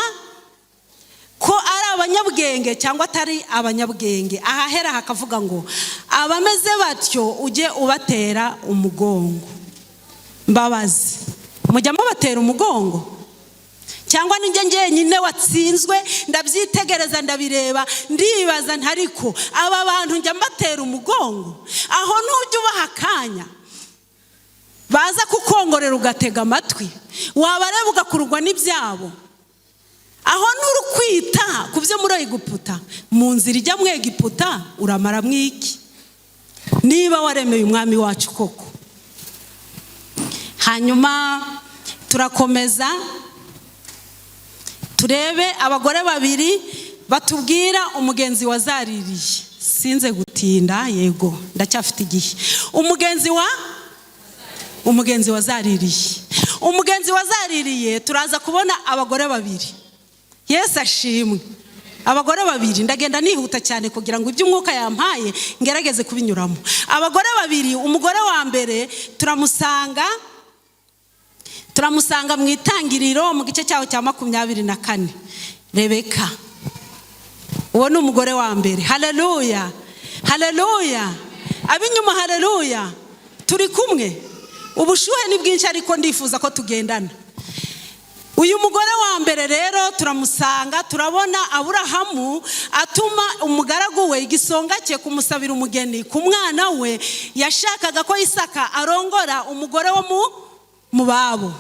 ko ari abanyabwenge cyangwa atari abanyabwenge. Ahahera hakavuga ngo abameze batyo ujye ubatera umugongo. Mbabazi, mujya mubatera umugongo cyangwa ninjye njyenyine watsinzwe? Ndabyitegereza, ndabireba, ndibaza ntariko aba bantu njya mbatera umugongo? Aho ntujya ubaha akanya baza kukongorera ugatega amatwi, wabareba ugakururwa n'ibyabo? Aho nturi kwita ku byo muri Egiputa, mu nzira ijya mu Egiputa uramara mwiki niba waremeye umwami wacu koko? Hanyuma turakomeza turebe abagore babiri batubwira umugenzi wazaririye. Sinze gutinda, yego ndacyafite igihe. Umugenzi wazaririye, umugenzi wazaririye, turaza kubona abagore babiri. Yesu ashimwe. Abagore babiri, ndagenda nihuta cyane kugira ngo iby'umwuka yampaye ngerageze kubinyuramo. Abagore babiri, umugore wa mbere turamusanga mu Itangiriro mu gice cyaho cya 24, Rebeka. Uwo ni umugore wa mbere. Haleluya, haleluya! Ab'inyuma, haleluya! Turi kumwe. Ubushuhe ni bwinshi ariko ndifuza ko tugendana. Uyu mugore wa mbere rero turamusanga, turabona Aburahamu atuma umugaragu we, igisonga cye, kumusabira umugeni ku mwana we. Yashakaga ko Isaka arongora umugore wo mu babo.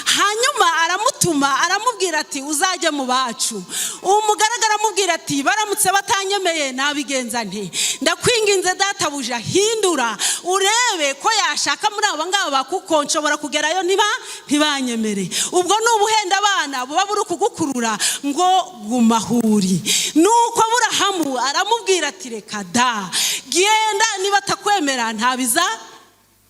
Hanyuma aramutuma, aramubwira ati uzajye mu bacu. Uwo mugaragu aramubwira ati baramutse batanyemeye nabigenza nte? Ndakwinginze databuja, hindura urebe ko yashaka muri aba ngaba, kuko nshobora kugerayo niba ntibanyemere. Ubwo ni ubuhenda abana buba buri kugukurura ngo gumahuri. Nuko Aburahamu aramubwira ati reka da, genda, niba atakwemera ntabiza.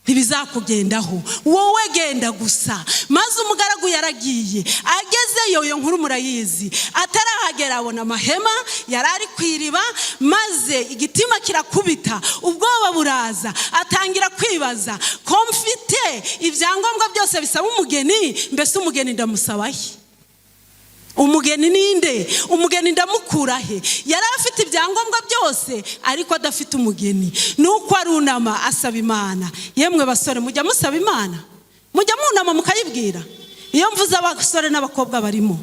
Ntibizakugendaho, wowe genda gusa. Maze umugaragu yaragiye, agezeyo, iyo nkuru murayizi. Atarahagera abona amahema, yari ari ku iriba, maze igitima kirakubita, ubwoba buraza, atangira kwibaza: ko mfite ibyangombwa byose bisaba umugeni, mbese umugeni ndamusaba he? Umugeni ninde? Umugeni ndamukura he? Yari afite ibyangombwa byose ariko adafite umugeni. Nuko arunama asaba Imana. Yemwe basore, mujya musaba Imana? Mujya munama mukayibwira? Iyo mvuze abasore n'abakobwa barimo.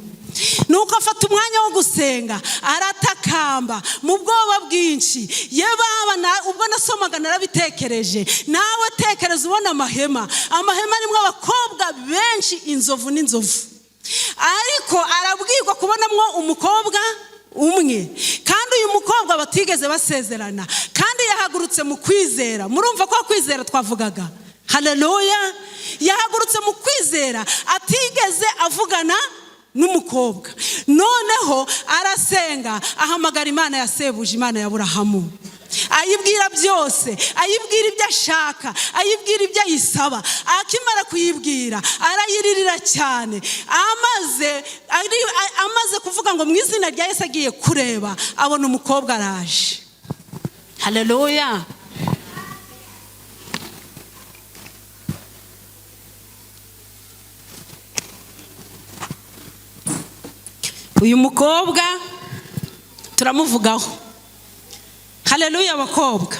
Nuko afata umwanya wo gusenga, aratakamba mu bwoba bwinshi. Ye baba, ubwo nasomaga narabitekereje. Nawe tekereza ubona amahema, amahema arimo abakobwa benshi, inzovu n'inzovu, ariko arabwirwa kubonamwo umukobwa umwe, kandi uyu mukobwa batigeze basezerana, kandi yahagurutse mu kwizera. Murumva ko kwizera twavugaga? Haleluya! Yahagurutse mu kwizera, atigeze avugana n'umukobwa. Noneho arasenga, ahamagara Imana ya sebuje, Imana ya Burahamu, ayibwira byose, ayibwira ibyo ashaka, ayibwira ibyo ayisaba. Akimara kuyibwira arayiririra cyane. Amaze kuvuga ngo mu izina rya Yesu, agiye kureba abona umukobwa araje. Haleluya! Uyu mukobwa turamuvugaho. Haleluya! Abakobwa,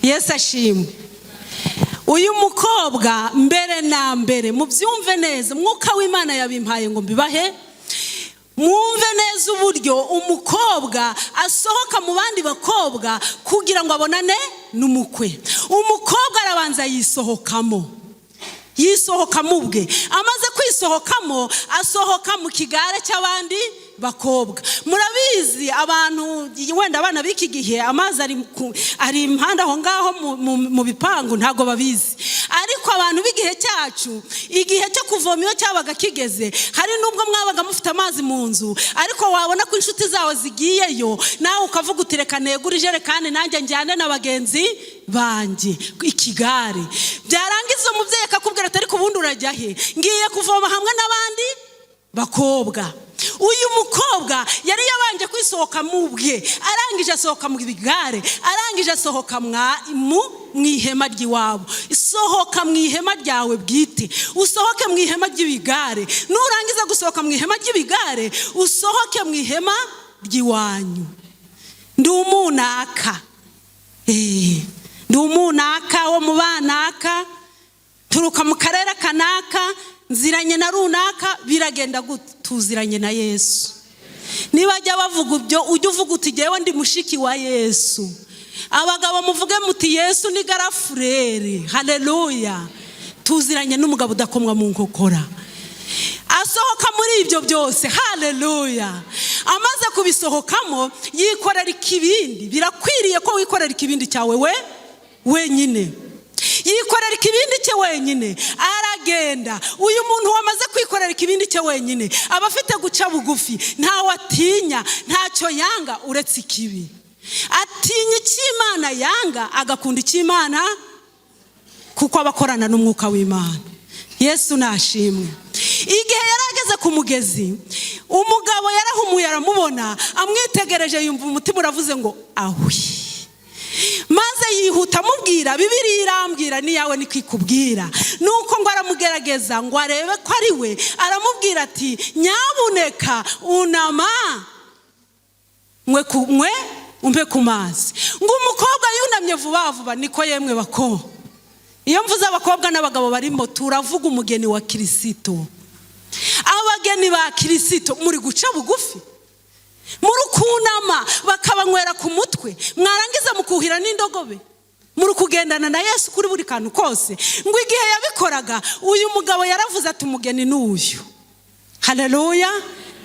Yesu ashimwe. Uyu mukobwa, mbere na mbere mubyumve neza, Mwuka w'Imana yabimpaye ngo mbibahe, mwumve neza uburyo umukobwa asohoka mu bandi bakobwa kugira ngo abonane n'umukwe. Umukobwa arabanza yisohokamo, yisohokamo ubwe. Amaze kwisohokamo, asohoka mu kigare cy'abandi bakobwa. Murabizi, abantu wenda abana b'iki gihe, amazi ari impande aho ngaho mu bipangu, ntabwo babizi. Ariko abantu b'igihe cyacu, igihe cyo kuvoma iyo cyabaga kigeze, hari n'ubwo mwabaga mufite amazi mu nzu, ariko wabona ko inshuti zawe zigiyeyo, nawe ukavuga uti: "Reka negure ijerekani nanjye njyane na bagenzi banjye ikigare." Byarangiza umubyeyi akakubwira ati: "Ariko ubundi urajya he?" "Ngiye kuvoma hamwe n'abandi bakobwa." Uyu mukobwa yari yabanje kwisohoka mu bwe, arangije asohoka mu bigare, arangije asohoka mu ihema ry'iwabo. Sohoka mu ihema ryawe bwite, usohoke mu ihema ry'ibigare. Nurangiza gusohoka mu ihema ry'ibigare, usohoke mu ihema ry'iwanyu. Ndi umunaka, ndi umunaka wo mu banaka, turuka mu karere kanaka, nziranye na runaka. Biragenda tuziranye na Yesu. Nibajya bavuga ibyo, ujye uvuga uti: "Jyewe ndi mushiki wa Yesu." Abagabo muvuge muti: "Yesu ni grand frère." Haleluya! Tuziranye n'umugabo udakomwa mu nkokora. Asohoka muri ibyo byose. Haleluya! Amaze kubisohokamo, yikorera ikibindi. Birakwiriye ko wikorera ikibindi cyawe we wenyine. Yikorera ikibindi cye wenyine, aragenda. Uyu muntu wamaze kwikorera ikibindi cye wenyine aba afite guca bugufi, ntawe atinya, ntacyo yanga uretse ikibi. Atinya icyo Imana yanga, agakunda icyo Imana, kuko aba akorana n'Umwuka w'Imana. Yesu nashimwe. Igihe yari ageze ku mugezi, umugabo yarahumuye aramubona. Amwitegereje yumva umutima uravuze ngo ahwi, maze yihuta amubwira. Bibiliya irambwira, n'iyawe niko ikubwira. Nuko ngo aramugerageza ngo arebe ko ari we. Aramubwira ati: "Nyabuneka unama mwe umpe ku mazi." Ngo umukobwa yunamye vuba vuba. Niko yemwe bako, iyo mvuze abakobwa n'abagabo barimo, turavuga umugeni wa Kirisito. Abageni ba Kirisito, muri guca bugufi? Muri kunama bakabanywera ku mutwe, mwarangiza mukuhira n'indogobe? Muri kugendana na Yesu kuri buri kantu kose? Ngo igihe yabikoraga, uyu mugabo yaravuze ati: "Umugeni ni uyu." Haleluya!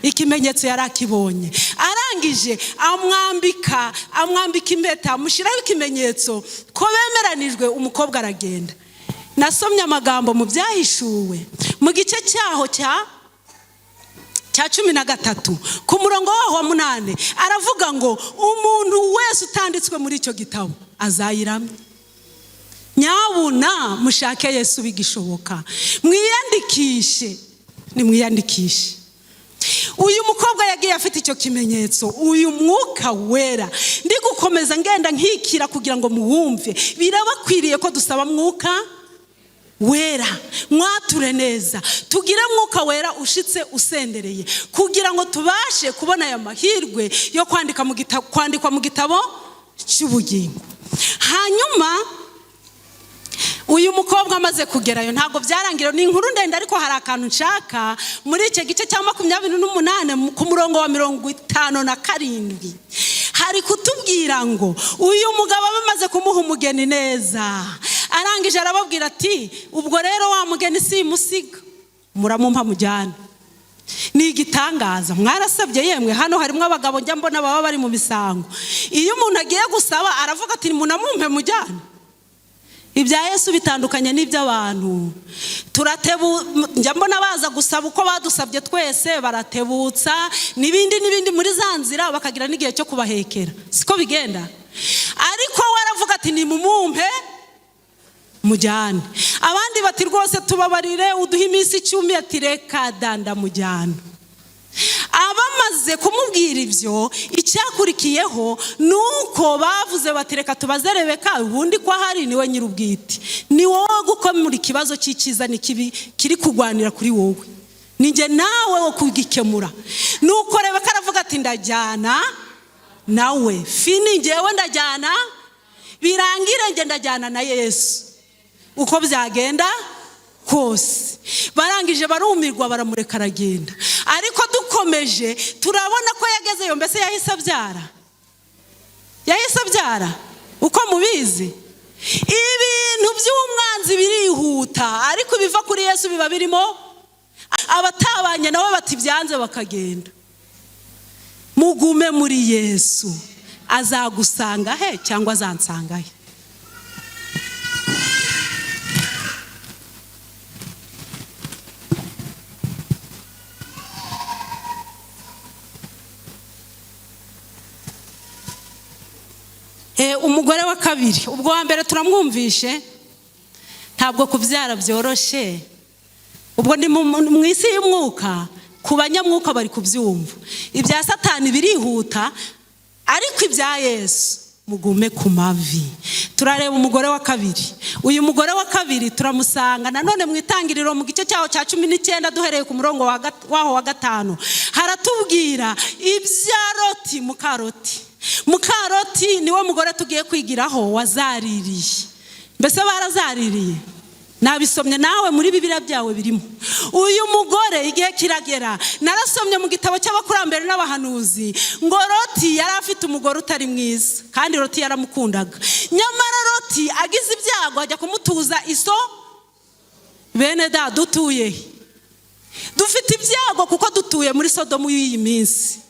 Ikimenyetso yari akibonye. Arangije amwambika impeta, amushyiraho ikimenyetso ko bemeranijwe. Umukobwa aragenda. Nasomye amagambo mu Byahishuwe mu gice cyaho cya 13, ku murongo waho wa 8, aravuga ngo umuntu wese utanditswe muri icyo gitabo azayiramye. Nyabuna mushake Yesu bigishoboka, mwiyandikishe, nimwiyandikishe. Uyu mukobwa yagiye afite icyo kimenyetso, uyu Mwuka Wera. Ndi gukomeza ngenda nkikira kugira ngo muwumve. Birabakwiriye ko dusaba Mwuka Wera. Mwature neza, tugire Mwuka Wera ushitse usendereye, kugira ngo tubashe kubona aya mahirwe yo kwandikwa mu gitabo cy'ubugingo. Hanyuma uyu mukobwa amaze kugerayo, ntabwo byarangira, ni inkuru ndende, ariko hari akantu nshaka muri icyo gice cya 28 ku murongo wa 57. Hari kutubwira ngo uyu mugabo bamaze kumuha umugeni neza, arangije arababwira ati: "Ubwo rero wa mugeni simusiga, muramumpa mujyane." Ni igitangaza. Mwarasabye yemwe? Hano harimo abagabo njya mbona baba bari mu misango. Iyo umuntu agiye gusaba aravuga ati: "Munamumpe mujyane." Ibya Yesu bitandukanye n'iby'abantu. Turatebu, njya mbona baza gusaba uko badusabye twese, baratebutsa n'ibindi n'ibindi muri za nzira, bakagira n'igihe cyo kubahekera. Siko bigenda? Ariko we aravuga ati: "Nimumumpe mujyane." Abandi bati: "Rwose tubabarire, uduhe iminsi 10." Ati: "Reka danda, mujyane." Abamaze kumubwira ibyo, icyakurikiyeho ni uko bavuze bati: "Reka tubaze Rebeka ubundi ko ahari, niwe nyir'ubwite, ni wowe gukemura ikibazo cy'icyiza n'ikibi kiri kurwanira kuri wowe, ni njye nawe wo kugikemura." Nuko Rebeka aravuga ati: "Ndajyana nawe." Fini, ngewe ndajyana, birangire nge ndajyana na Yesu uko byagenda kose. Barangije barumirwa, baramureka aragenda. Ariko dukomeje turabona ko yagezeyo. Mbese yahise abyara? Yahise abyara uko mubizi? Ibintu by'umwanzi birihuta, ariko ibiva kuri Yesu biba birimo. Abatabanye nabo bati byanze, bakagenda. Mugume muri Yesu. Azagusanga he cyangwa azansanga he? Umugore wa kabiri, ubwo wa mbere turamwumvishe. Ntabwo kubyara byoroshye. Ubwo ni mu isi y'umwuka, ku banyamwuka bari kubyumva. Ibya Satani birihuta, ariko ibya Yesu, mugume ku mavi. Turareba umugore wa kabiri. Uyu mugore wa kabiri turamusanga nanone mu Itangiriro, mu gice cyaho cya 19, duhereye ku murongo waho wa 5. Haratubwira ibya Loti, mukaroti. Mukaroti niwe mugore tugiye kwigiraho wazaririye. Mbese barazaririye? Nabisomye, nawe muri Bibiliya byawe birimo. Uyu mugore igihe kiragera, narasomye mu gitabo cy'Abakurambere n'Abahanuzi ngo Loti yari afite umugore utari mwiza, kandi Loti yaramukundaga. Nyamara Loti agize ibyago ajya kumutuza iso. Bene da, dutuye he? Dufite ibyago kuko dutuye muri Sodomu y'iyi minsi.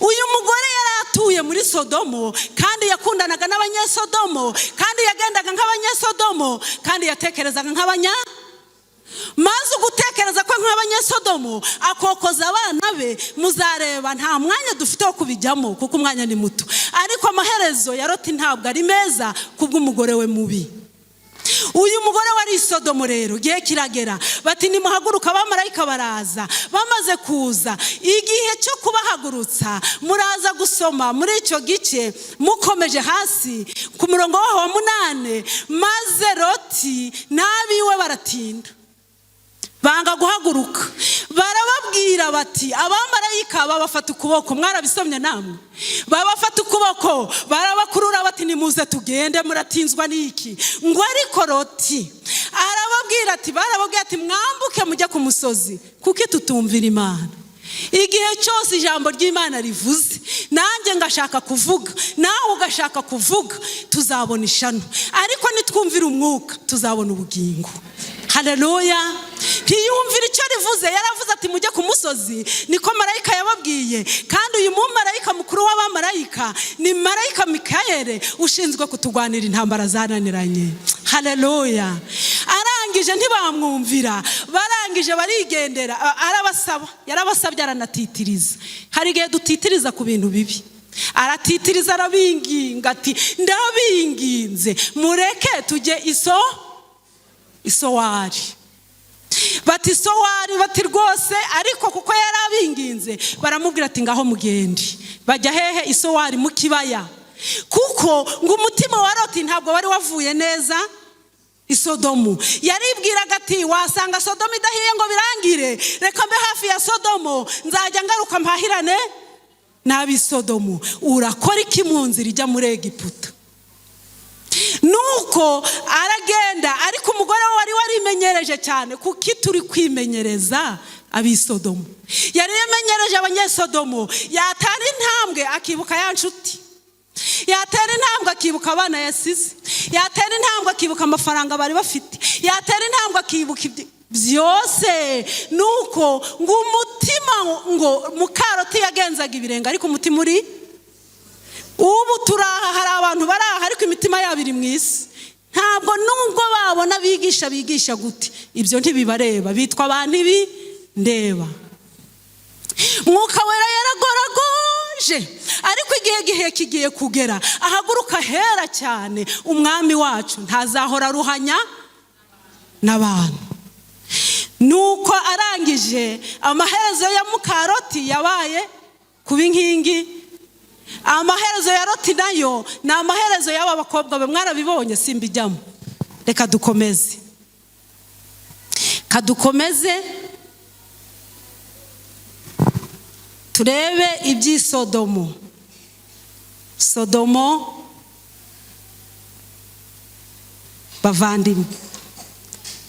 Uyu mugore yari atuye muri Sodomo, kandi yakundanaga n'Abanyesodomo, kandi yagendaga nk'Abanyesodomo, kandi yatekerezaga nk'abanya, maze ugutekereza ko nk'Abanyesodomo akokoza abana be. Muzareba, nta mwanya dufite wo kubijyamo kuko umwanya ni muto, ariko amaherezo ya Loti ntabwo ari meza kubw'umugore we mubi. Uyu mugore wari Isodomo rero, igihe kiragera bati: "Nimuhaguruka." Abamarayika baraza. Bamaze kuza, igihe cyo kubahagurutsa, muraza gusoma muri icyo gice mukomeje hasi ku murongo waho wa 8. Maze Loti n'abiwe baratinda, banga guhaguruka. Barababwira bati, abamarayika babafata ukuboko, mwarabisomye namwe, babafata ukuboko barabakurura bati: "Nimuze tugende, muratinzwa n'iki?" Ngo ariko Loti arababwira ati, barababwira ati: "Mwambuke mujye ku musozi." Kuko tutumvira Imana. Igihe cyose ijambo ry'Imana rivuze, nanjye ngashaka kuvuga, nawe ugashaka kuvuga, tuzabona ishano, ariko nitwumvira umwuka tuzabona ubugingo. Haleluya! Ntiyumvira icyo rivuze. Yaravuze ati: "Mujye ku musozi." Niko marayika yababwiye. Kandi uyu mumarayika mukuru w'abamarayika ni marayika Mikayeli, ushinzwe kutugwanira intambara zananiranye. Haleluya! Arangije ntibamwumvira, barangije barigendera. Arabasaba, yarabasabye, aranatitiriza. Hari igihe dutitiriza ku bintu bibi. Aratitiriza, arabinginga ati: "Ndabinginze, mureke tujye Isowari." Bati: "Sowari?" Bati: "Rwose." Ariko kuko yari abinginze, baramubwira ati: "Ngaho mugende." Bajya hehe? Isowari, mu kibaya, kuko ngo umutima wa Loti ntabwo wari wavuye neza Isodomu. Yaribwiraga ati: "Wasanga Sodomu idahiye ngo birangire, reka mbe hafi ya Sodomu, nzajya ngaruka mpahirane n'ab'isodomu." Urakora iki mu nzira ijya muri Egiputa? Nuko aragenda, ariko umugore we wari warimenyereje cyane, kuko turi kwimenyereza ab'isodomu, yari yamenyereje abanyesodomu. Yatera intambwe akibuka ya nshuti, yatera intambwe akibuka abana yasize, yatera intambwe akibuka amafaranga bari bafite, yatera intambwe akibuka byose. Nuko ngo umutima, ngo muka Loti yagenzaga ibirenge, ariko umutima uri. Ubu turaha, hari abantu bari aha ariko imitima yabo iri mu isi. Ntabwo nubwo babona bigisha, bigisha gute, ibyo ntibibareba, bitwa abantu ibi ndeba. Mwuka Wera yaragoragoje, ariko igihe gihe kigiye kugera ahaguruka hera cyane. Umwami wacu ntazahora aruhanya n'abantu. Nuko arangije, amaherezo ya muka Loti yabaye kuba inkingi. Amaherezo ya Loti nayo ni amaherezo y'aba bakobwa be, mwarabibonye, simbijyamo. Reka dukomeze, kadukomeze turebe iby'isodomo. Sodomo, bavandimwe,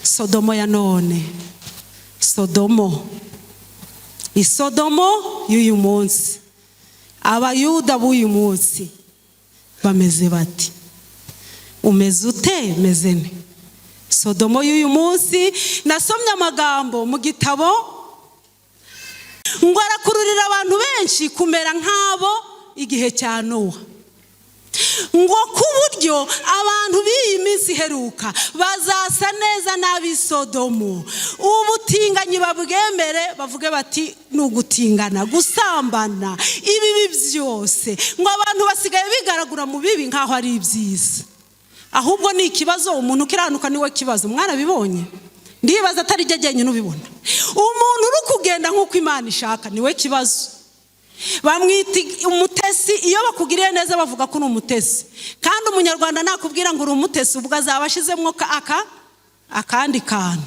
Sodomo ya none, Sodomo, Isodomo y'uyu munsi, Abayuda b'uyu munsi bameze bati? Umeze ute? Meze nte? Sodomo y'uyu munsi, nasomye amagambo mu gitabo ngo arakururira abantu benshi kumera nk'abo igihe cya Nowa, ngo ku buryo abantu b'iyi minsi iheruka bazasa neza n'ab'isodomu. Ubutinganyi babwemere, bavuge bati ni ugutingana, gusambana, ibibi byose. Ngo abantu basigaye bigaragura mu bibi nk'aho ari ibyiza, ahubwo ni ikibazo. Umuntu ukiranuka niwe kibazo, mwarabibonye. Ndibaza atari jye jyenyine ubibona. Umuntu uri kugenda nk'uko Imana ishaka niwe kibazo, bamwita umutesi. Iyo bakugiriye neza bavuga ko uri umutesi, kandi Umunyarwanda nakubwira ngo uri umutesi, ubwo azaba ashizemo aka akandi kantu.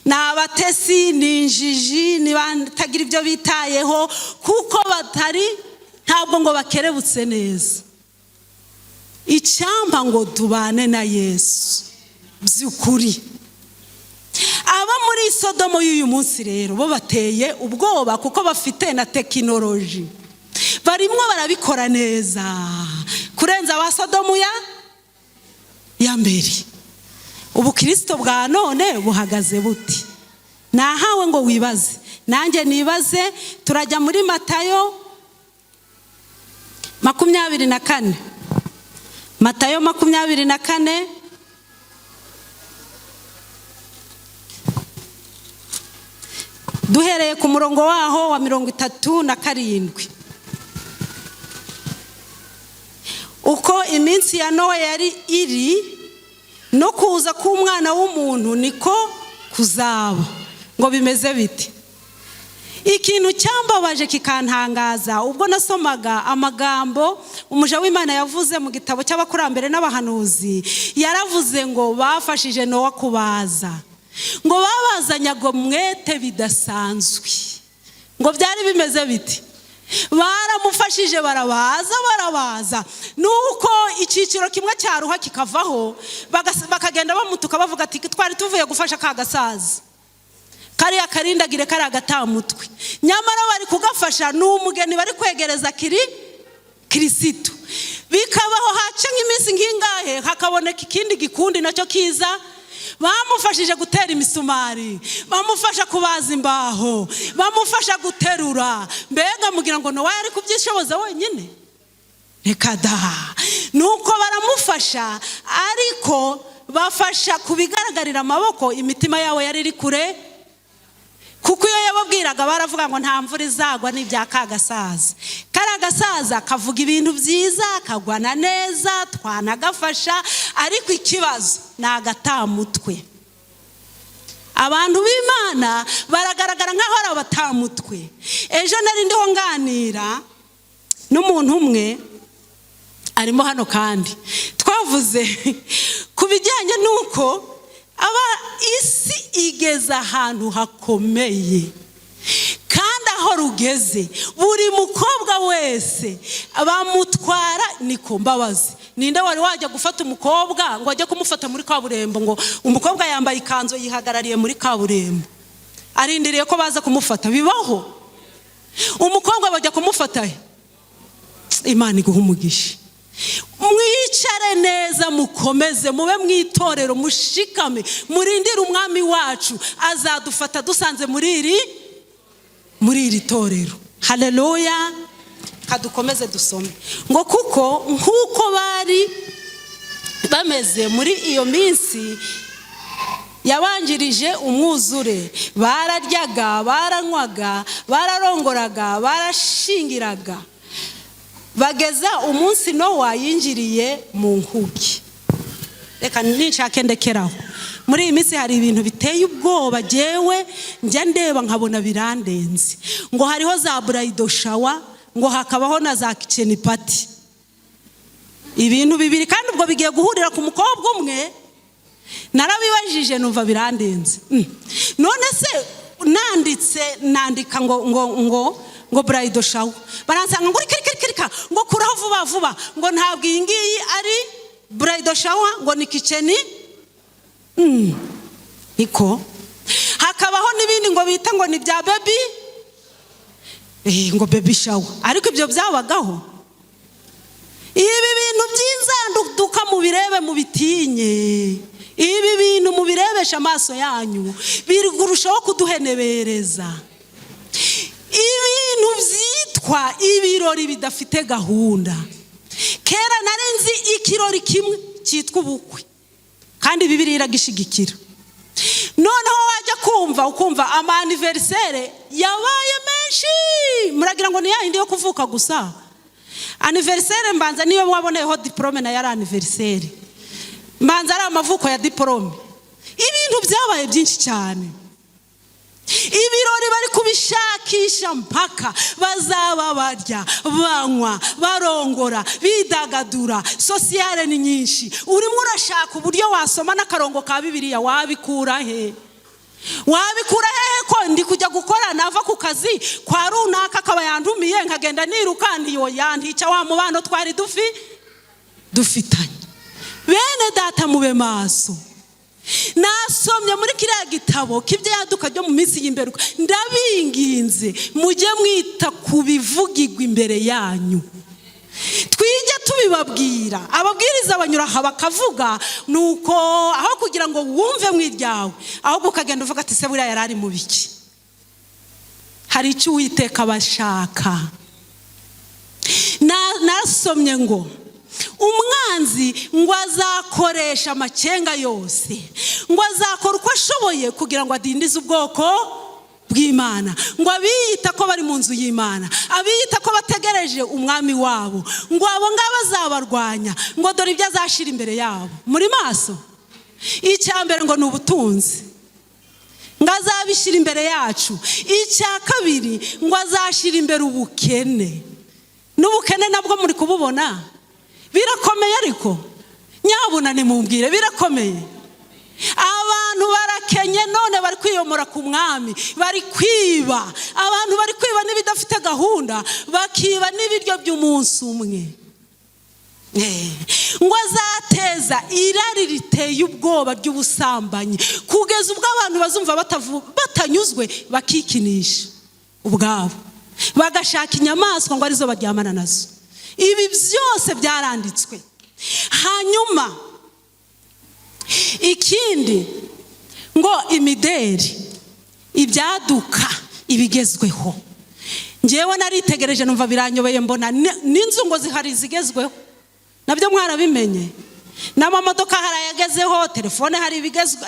Ni abatesi, ni injiji, ni batagira ibyo bitayeho, kuko batari, ntabwo ngo bakerebutse neza. Icyampa ngo tubane na Yesu by'ukuri. Abo muri Sodomo y'uyu munsi rero bo bateye ubwoba, kuko bafite na tekinoloji, barimo barabikora neza kurenza aba Sodomu ya mbere. Ubukirisito bwa none buhagaze buti? Nahawe ngo wibaze, nanjye nibaze. Turajya muri Matayo 24, Matayo 24. Duhereye ku murongo waho wa 37. Uko iminsi ya Nowa yari iri, no kuza k'Umwana w'umuntu niko kuzaba. Ngo bimeze biti? Ikintu cyambabaje kikantangaza ubwo nasomaga amagambo umuja w'Imana yavuze mu gitabo cy'Abakurambere n'Abahanuzi, yaravuze ngo bafashije Nowa kubaza, ngo babazanyaga umwete bidasanzwe. Ngo byari bimeze biti? Baramufashije, barabaza, barabaza, nuko icyiciro kimwe cyaruha kikavaho, bakagenda bamutuka, bavuga ati: "Twari tuvuye gufasha ka gasaza kariya karindagire, kariya gatamutwe." Nyamara bari kugafasha, ni umugeni bari kwegereza kiri Kirisitu. Bikabaho, haca nk'iminsi nk'ingahe, hakaboneka ikindi gikundi nacyo kiza. Bamufashije gutera imisumari, bamufasha kubaza imbaho, bamufasha guterura. Mbega mugira ngo Nowa yari kubyishoboza wenyine? Reka da! Nuko baramufasha, ariko bafasha ku bigaragarira amaboko, imitima yabo yari iri kure, kuko iyo yababwiraga baravuga ngo nta mvura izagwa, n'ibya kagasaza kariya. Gasaza kavuga ibintu byiza, kagwana neza, twanagafasha, ariko ikibazo ni agatamutwe. Abantu b'Imana baragaragara nk'aho ari abatamutwe. Ejo nari ndiho nganira n'umuntu umwe arimo hano, kandi twavuze ku bijyanye n'uko aba isi igeze ahantu hakomeye, kandi aho rugeze buri mukobwa wese bamutwara. Niko mbabazi, ninde wari wajya gufata umukobwa ngo ajye kumufata muri kaburimbo, ngo umukobwa yambaye ikanzu yihagarariye muri kaburimbo arindiriye ko baza kumufata? Bibaho? Umukobwa bajya kumufata he? Imana iguha umugisha. Mwicare neza, mukomeze mube mu itorero, mushikame, murindire Umwami wacu. Azadufata dusanze muri iri torero. Haleluya! Kadukomeze dusome ngo: "Kuko nk'uko bari bameze muri iyo minsi yabanjirije umwuzure, bararyaga, baranywaga, bararongoraga, barashingiraga, bageza umunsi Nowa yinjiriye mu nkuge." Reka ninshake ndekeraho. Muri iyi minsi hari ibintu biteye ubwoba, jyewe njya ndeba nkabona birandenze, ngo hariho za bridal shower, ngo hakabaho na za kitchen party, ibintu bibiri, kandi ubwo bigiye guhurira ku mukobwa umwe. Narabibajije numva birandenze. None se nanditse, nandika ngo bridal shower, baransanga ngo rika rika rika, ngo kuraho vuba vuba, ngo ntabwo iyi ngiyi ari bridal shower, ngo ni kitchen. Niko hakabaho n'ibindi ngo bita ngo ni bya baby, ngo baby shower. Ariko ibyo byabagaho? Ibi bintu by'inzanduka mubirebe, mubitinye. Ibi bintu mubirebesha amaso yanyu, biri kurushaho kuduhenebereza. Ibintu byitwa ibirori bidafite gahunda. Kera nari nzi ikirori kimwe cyitwa ubukwe, kandi Bibiliya iragishigikira. Noneho wajya kumva ukumva ama anniversaire yabaye menshi, muragira ngo ni ya yindi yo kuvuka gusa. Anniversaire mbanza niyo waboneyeho diporome, nayo ari anniversaire, mbanza ari amavuko ya diporome. Ibintu byabaye byinshi cyane. Ibirori bari kubishakisha mpaka bazaba barya, banywa, barongora, bidagadura. Sociale ni nyinshi. Urimo urashaka uburyo wasoma n'akarongo ka Bibiliya, wabikura he? Wabikura hehe ko ndi kujya gukora, nava ku kazi kwa runaka akaba yandumiye, nkagenda niruka, ntiyo yantica wa mubano twari dufitanye? Bene data, mube maso. Nasomye muri kiriya gitabo k'ibyaduka byo mu minsi y'imperuka. Ndabinginze, mujye mwita ku bivugirwa imbere yanyu. Twige tubibabwira. Ababwiriza banyura aha bakavuga, nuko aho kugira ngo wumve mu iryawe, ahubwo ukagenda uvuga ati: "Se buriya yari ari mu biki?" Hari icyo Uwiteka abashaka. Nasomye ngo umwanzi ngo azakoresha amacenga yose, ngo azakora uko ashoboye kugira ngo adindize ubwoko bw'Imana, ngo abiyita ko bari mu nzu y'Imana, abiyita ko bategereje Umwami wabo, ngo abo ngabo azabarwanya. Ngo dore ibyo azashyira imbere yabo muri maso. Icya mbere ngo ni ubutunzi, ngo azabishyira imbere yacu. Icya kabiri ngo azashyira imbere ubukene. N'ubukene nabwo muri kububona birakomeye, ariko nyabuna nimumbwire, birakomeye. Abantu barakenye, none bari kwiyomora ku Mwami, bari kwiba. Abantu bari kwiba n'ibidafite gahunda, bakiba n'ibiryo by'umunsi umwe. Ngo azateza irari riteye ubwoba ry'ubusambanyi, kugeza ubwo abantu bazumva batanyuzwe, bakikinisha ubwabo, bagashaka inyamaswa ngo arizo baryamana nazo. Ibi byose byaranditswe. Hanyuma ikindi ngo imideri, ibyaduka, ibigezweho. Ngewe naritegereje numva biranyobeye, mbona n'inzu ngo zihari zigezweho, nabyo mwarabimenye, n'amamodoka hari ayagezeho, telefone hari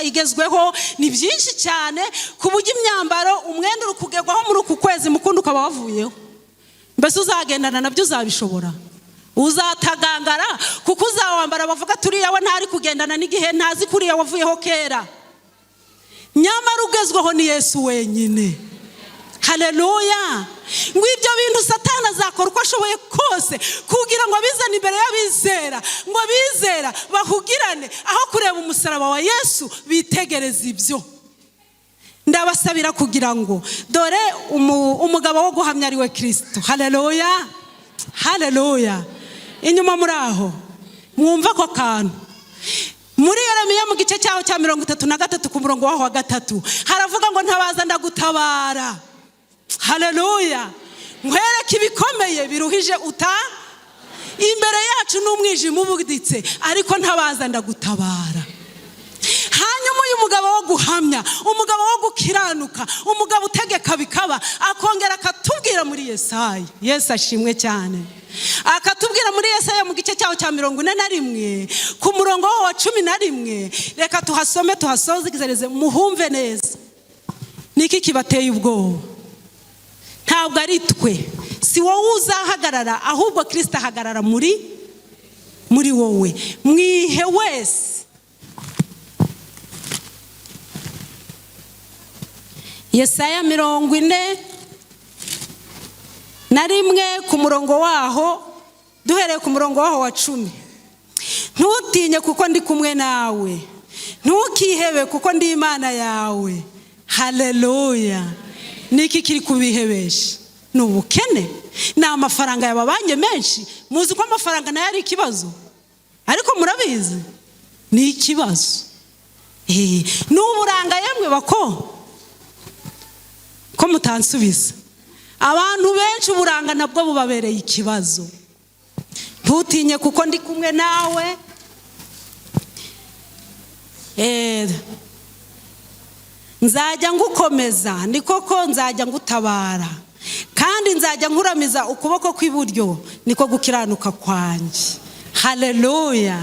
igezweho. Ni byinshi cyane, ku buryo imyambaro, umwenda uri kugerwaho muri uku kwezi, mukundi ukaba wavuyeho. Mbese uzagendana nabyo? Uzabishobora? Uzatagangara, kuko uzawambara bavuga turiya we ntari kugendana n'igihe, ntazi kuriya wavuyeho kera. Nyamara ugezweho ni Yesu wenyine. Haleluya! Ngo ibyo bintu Satani azakora uko ashoboye kose kugira ngo abizane imbere y'abizera, ngo abizera bahugirane, aho kureba umusaraba wa Yesu bitegereza ibyo. Ndabasabira kugira ngo dore umugabo wo guhamya ari we Kirisito. Haleluya, haleluya! Inyuma muri aho mwumva ako kantu. Muri Yeremiya mu gice cyaho cya 33 ku murongo waho wa 3 haravuga ngo: "Ntabaza ndagutabara." Haleluya! "Nkwereke ibikomeye biruhije uta imbere yacu n'umwijima ubuditse, ariko ntabaza ndagutabara." Hanyuma uyu mugabo wo guhamya, umugabo wo gukiranuka, umugabo utegeka bikaba, akongera akatubwira muri Yesaya, Yesu ashimwe cyane, akatubwira muri Yesaya mu gice cyaho cya 41 ku murongo wa 11. Reka tuhasome, tuhasozereze, muhumve neza. Niki kibateye ubwoba? Ntabwo ari twe, si wowe uzahagarara, ahubwo Kirisito ahagarara muri wowe. Mwihe wese. Yesaya 41 ku murongo waho, duhereye ku murongo waho wa 10: "Ntutinye kuko ndi kumwe nawe, ntukihebe kuko ndi Imana yawe." Haleluya! Niki kiri kubihebesha? Ni ubukene? Ni amafaranga yababanye menshi? Muzi ko amafaranga nayo ari ikibazo, ariko murabizi ni ikibazo. Ni uburanga? Yemwe bako, ko mutansubiza? Abantu benshi uburanga nabwo bubabereye ikibazo. "Ntutinye kuko ndi kumwe nawe, nzajya ngukomeza, ni koko nzajya ngutabara, kandi nzajya nkuramiza ukuboko kw'iburyo, niko gukiranuka kwanjye." Haleluya!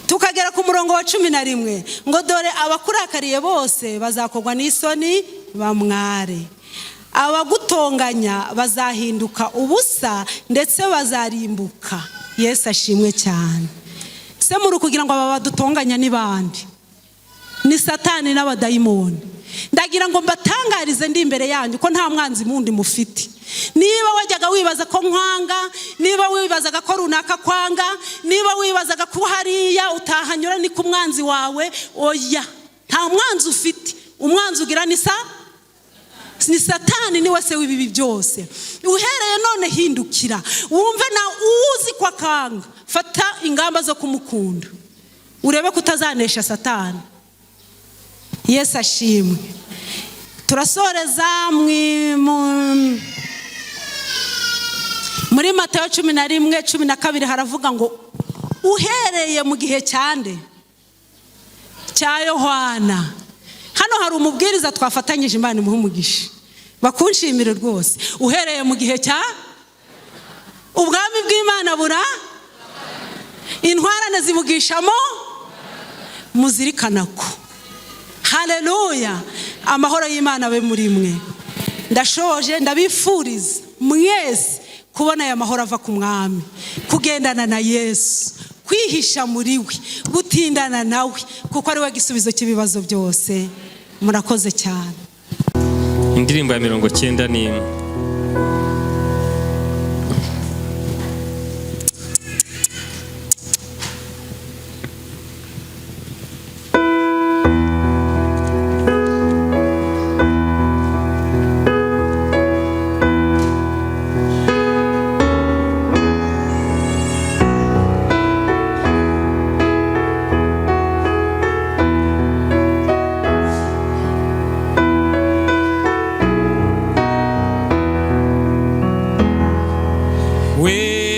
Tukagera ku murongo wa 11 ngo: "Dore abakurakariye bose bazakorwa n'isoni bamware, abagutonganya bazahinduka ubusa ndetse bazarimbuka." Yesu ashimwe cyane. Se muri kugira ngo aba badutonganya ni bande? Ni Satani n'abadayimoni. Ndagira ngo mbatangarize ndi imbere yanyu ko nta mwanzi mundi mufite. Niba wajyaga wibaza ko nkwanga, niba wibazaga ko runaka kwanga, niba wibazaga ko hariya utahanyura ni ku mwanzi wawe, oya, nta mwanzi ufite. Umwanzi ugira ni Satani, niwe se w'ibibi byose. Uhereye none hindukira, wumve na uzi ko akanga, fata ingamba zo kumukunda, urebe ko utazanesha Satani. Yesu ashimwe. Turasoreza muri Matayo 11:12. Haravuga ngo: "Uhereye mu gihe cyande cya Yohana." Hano hari umubwiriza twafatanyije, Imana imuhe umugisha, bakunshimire rwose. "Uhereye mu gihe cya ubwami bw'Imana bura intwarane zibugishamo." Muzirikana ko, haleluya, amahoro y'Imana abe muri mwe. Ndashoje, ndabifuriza mwese kubona aya mahoro ava ku Mwami, kugendana na Yesu, kwihisha muri we, gutindana nawe, kuko ari we gisubizo cy'ibibazo byose. Murakoze cyane. Indirimbo ya 91.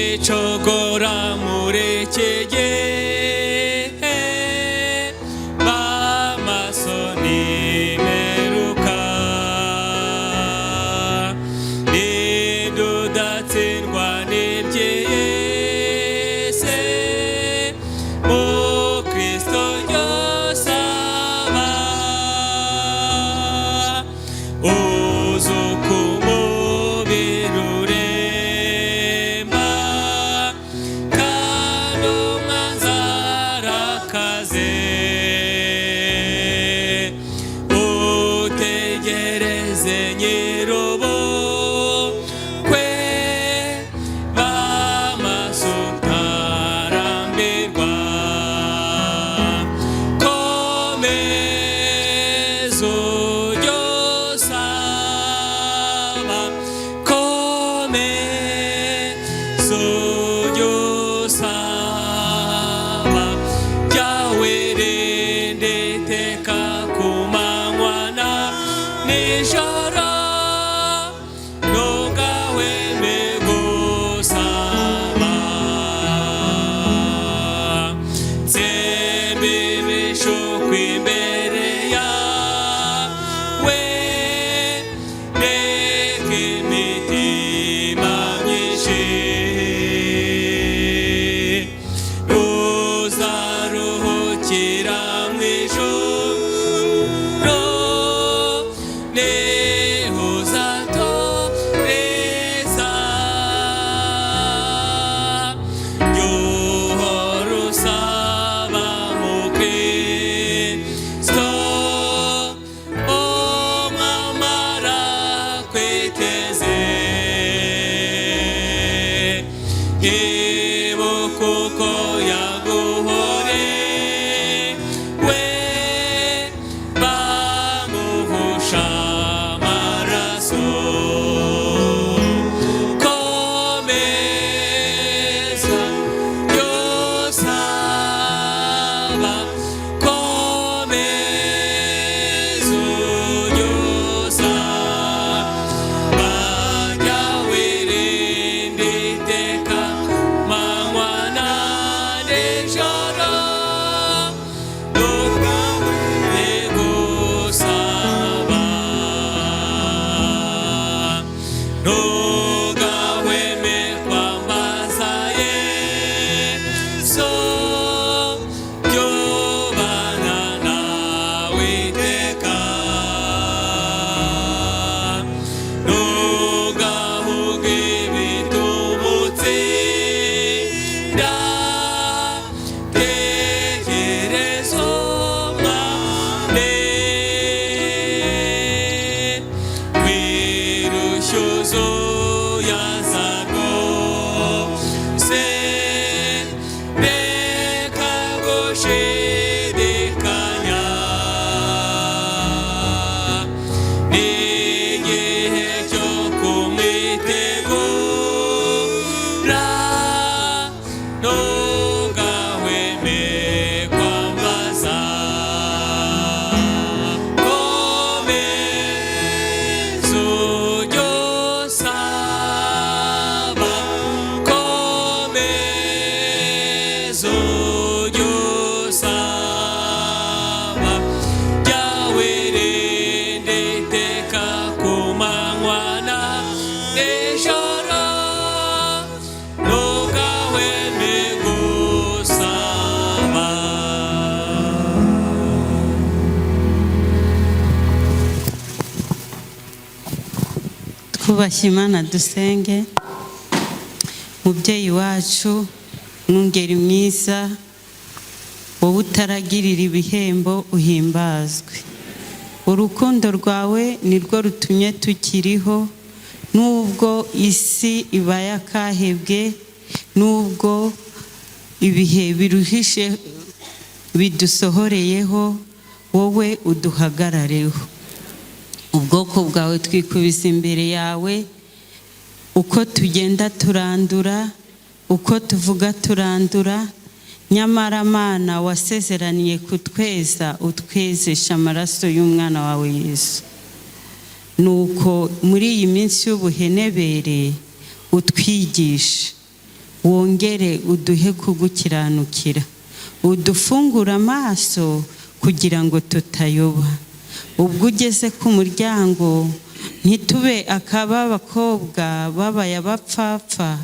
Wicogora muri iki gihe, b'amaso ntimeruka, nidudatsindwa n'iby'isi, mu Kristo yosaba uzuka umubiri. Ibuka uko yaguhore we bamuhusha amaraso. Komeza yosaba, komeza yosaba, jya wirinda iteka manywa na nijoro, ntugahweme gusaba, ntugahweme kwambaza Yesu, jyubana nawe iteka, ntugahuge ibitumutsinda, tekereza umwami wirushyuzo yazagose, reka gushidikanya, n'igihe cyo kumwitegura, ntugahweme kwambaza. Komeza ujye usaba, komeza ujye usaba, jya wirinda iteka ku manywa na nijoro, ntugahweme gusaba. Twubashye Imana, dusenge. Mubyeyi wacu, mwungeri mwiza, wowe utaragirira ibihembo, uhimbazwe. Urukundo rwawe nirwo rutumye tukiriho, nubwo isi ibaye akahebwe, nubwo ibihe biruhishe bidusohoreyeho, wowe uduhagarareho. Ubwoko bwawe twikubise imbere yawe, uko tugenda turandura, uko tuvuga turandura, nyamara Mana wasezeraniye kutweza, utwezesha amaraso y'umwana wawe Yesu. Nuko muri iyi minsi y'ubuhenebere utwigishe, wongere uduhe kugukiranukira, udufungure amaso kugira ngo tutayoba. Ubwo ugeze ku muryango, ntitube akaba abakobwa babaye abapfapfa,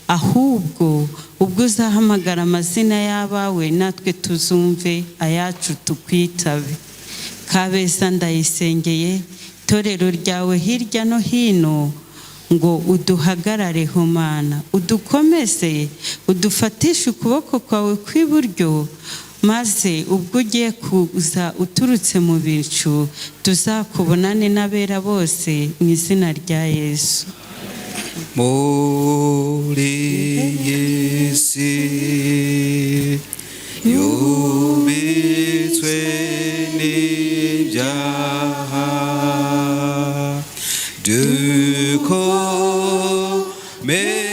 ahubwo ubwo uzahamagara amazina y'abawe, natwe tuzumve ayacu tukwitabe. Kabeza ndayisengeye, itorero ryawe hirya no hino, ngo uduhagarareho Mana, udukomeze, udufatishe ukuboko kwawe kw'iburyo, maze ubwo ugiye kuza uturutse mu bicu, tuzakubonane n'abera bose mu izina rya Yesu. Muri iyi si yubitswe n'ibyaha,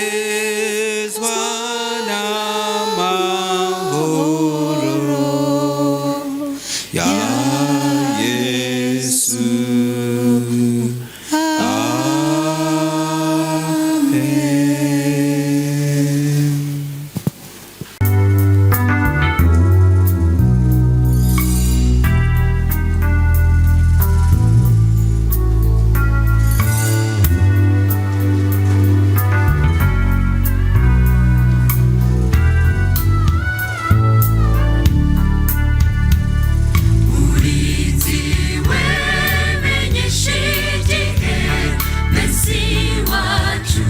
dukomezwa n'amahoro ya Yesu. Amen. Murinzi we menyesha igihe Mesi wacu.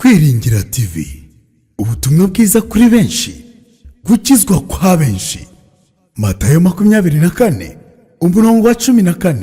Kwiringira TV, ubutumwa bwiza kuri benshi, gukizwa kwa benshi. Matayo 24 umurongo wa 14.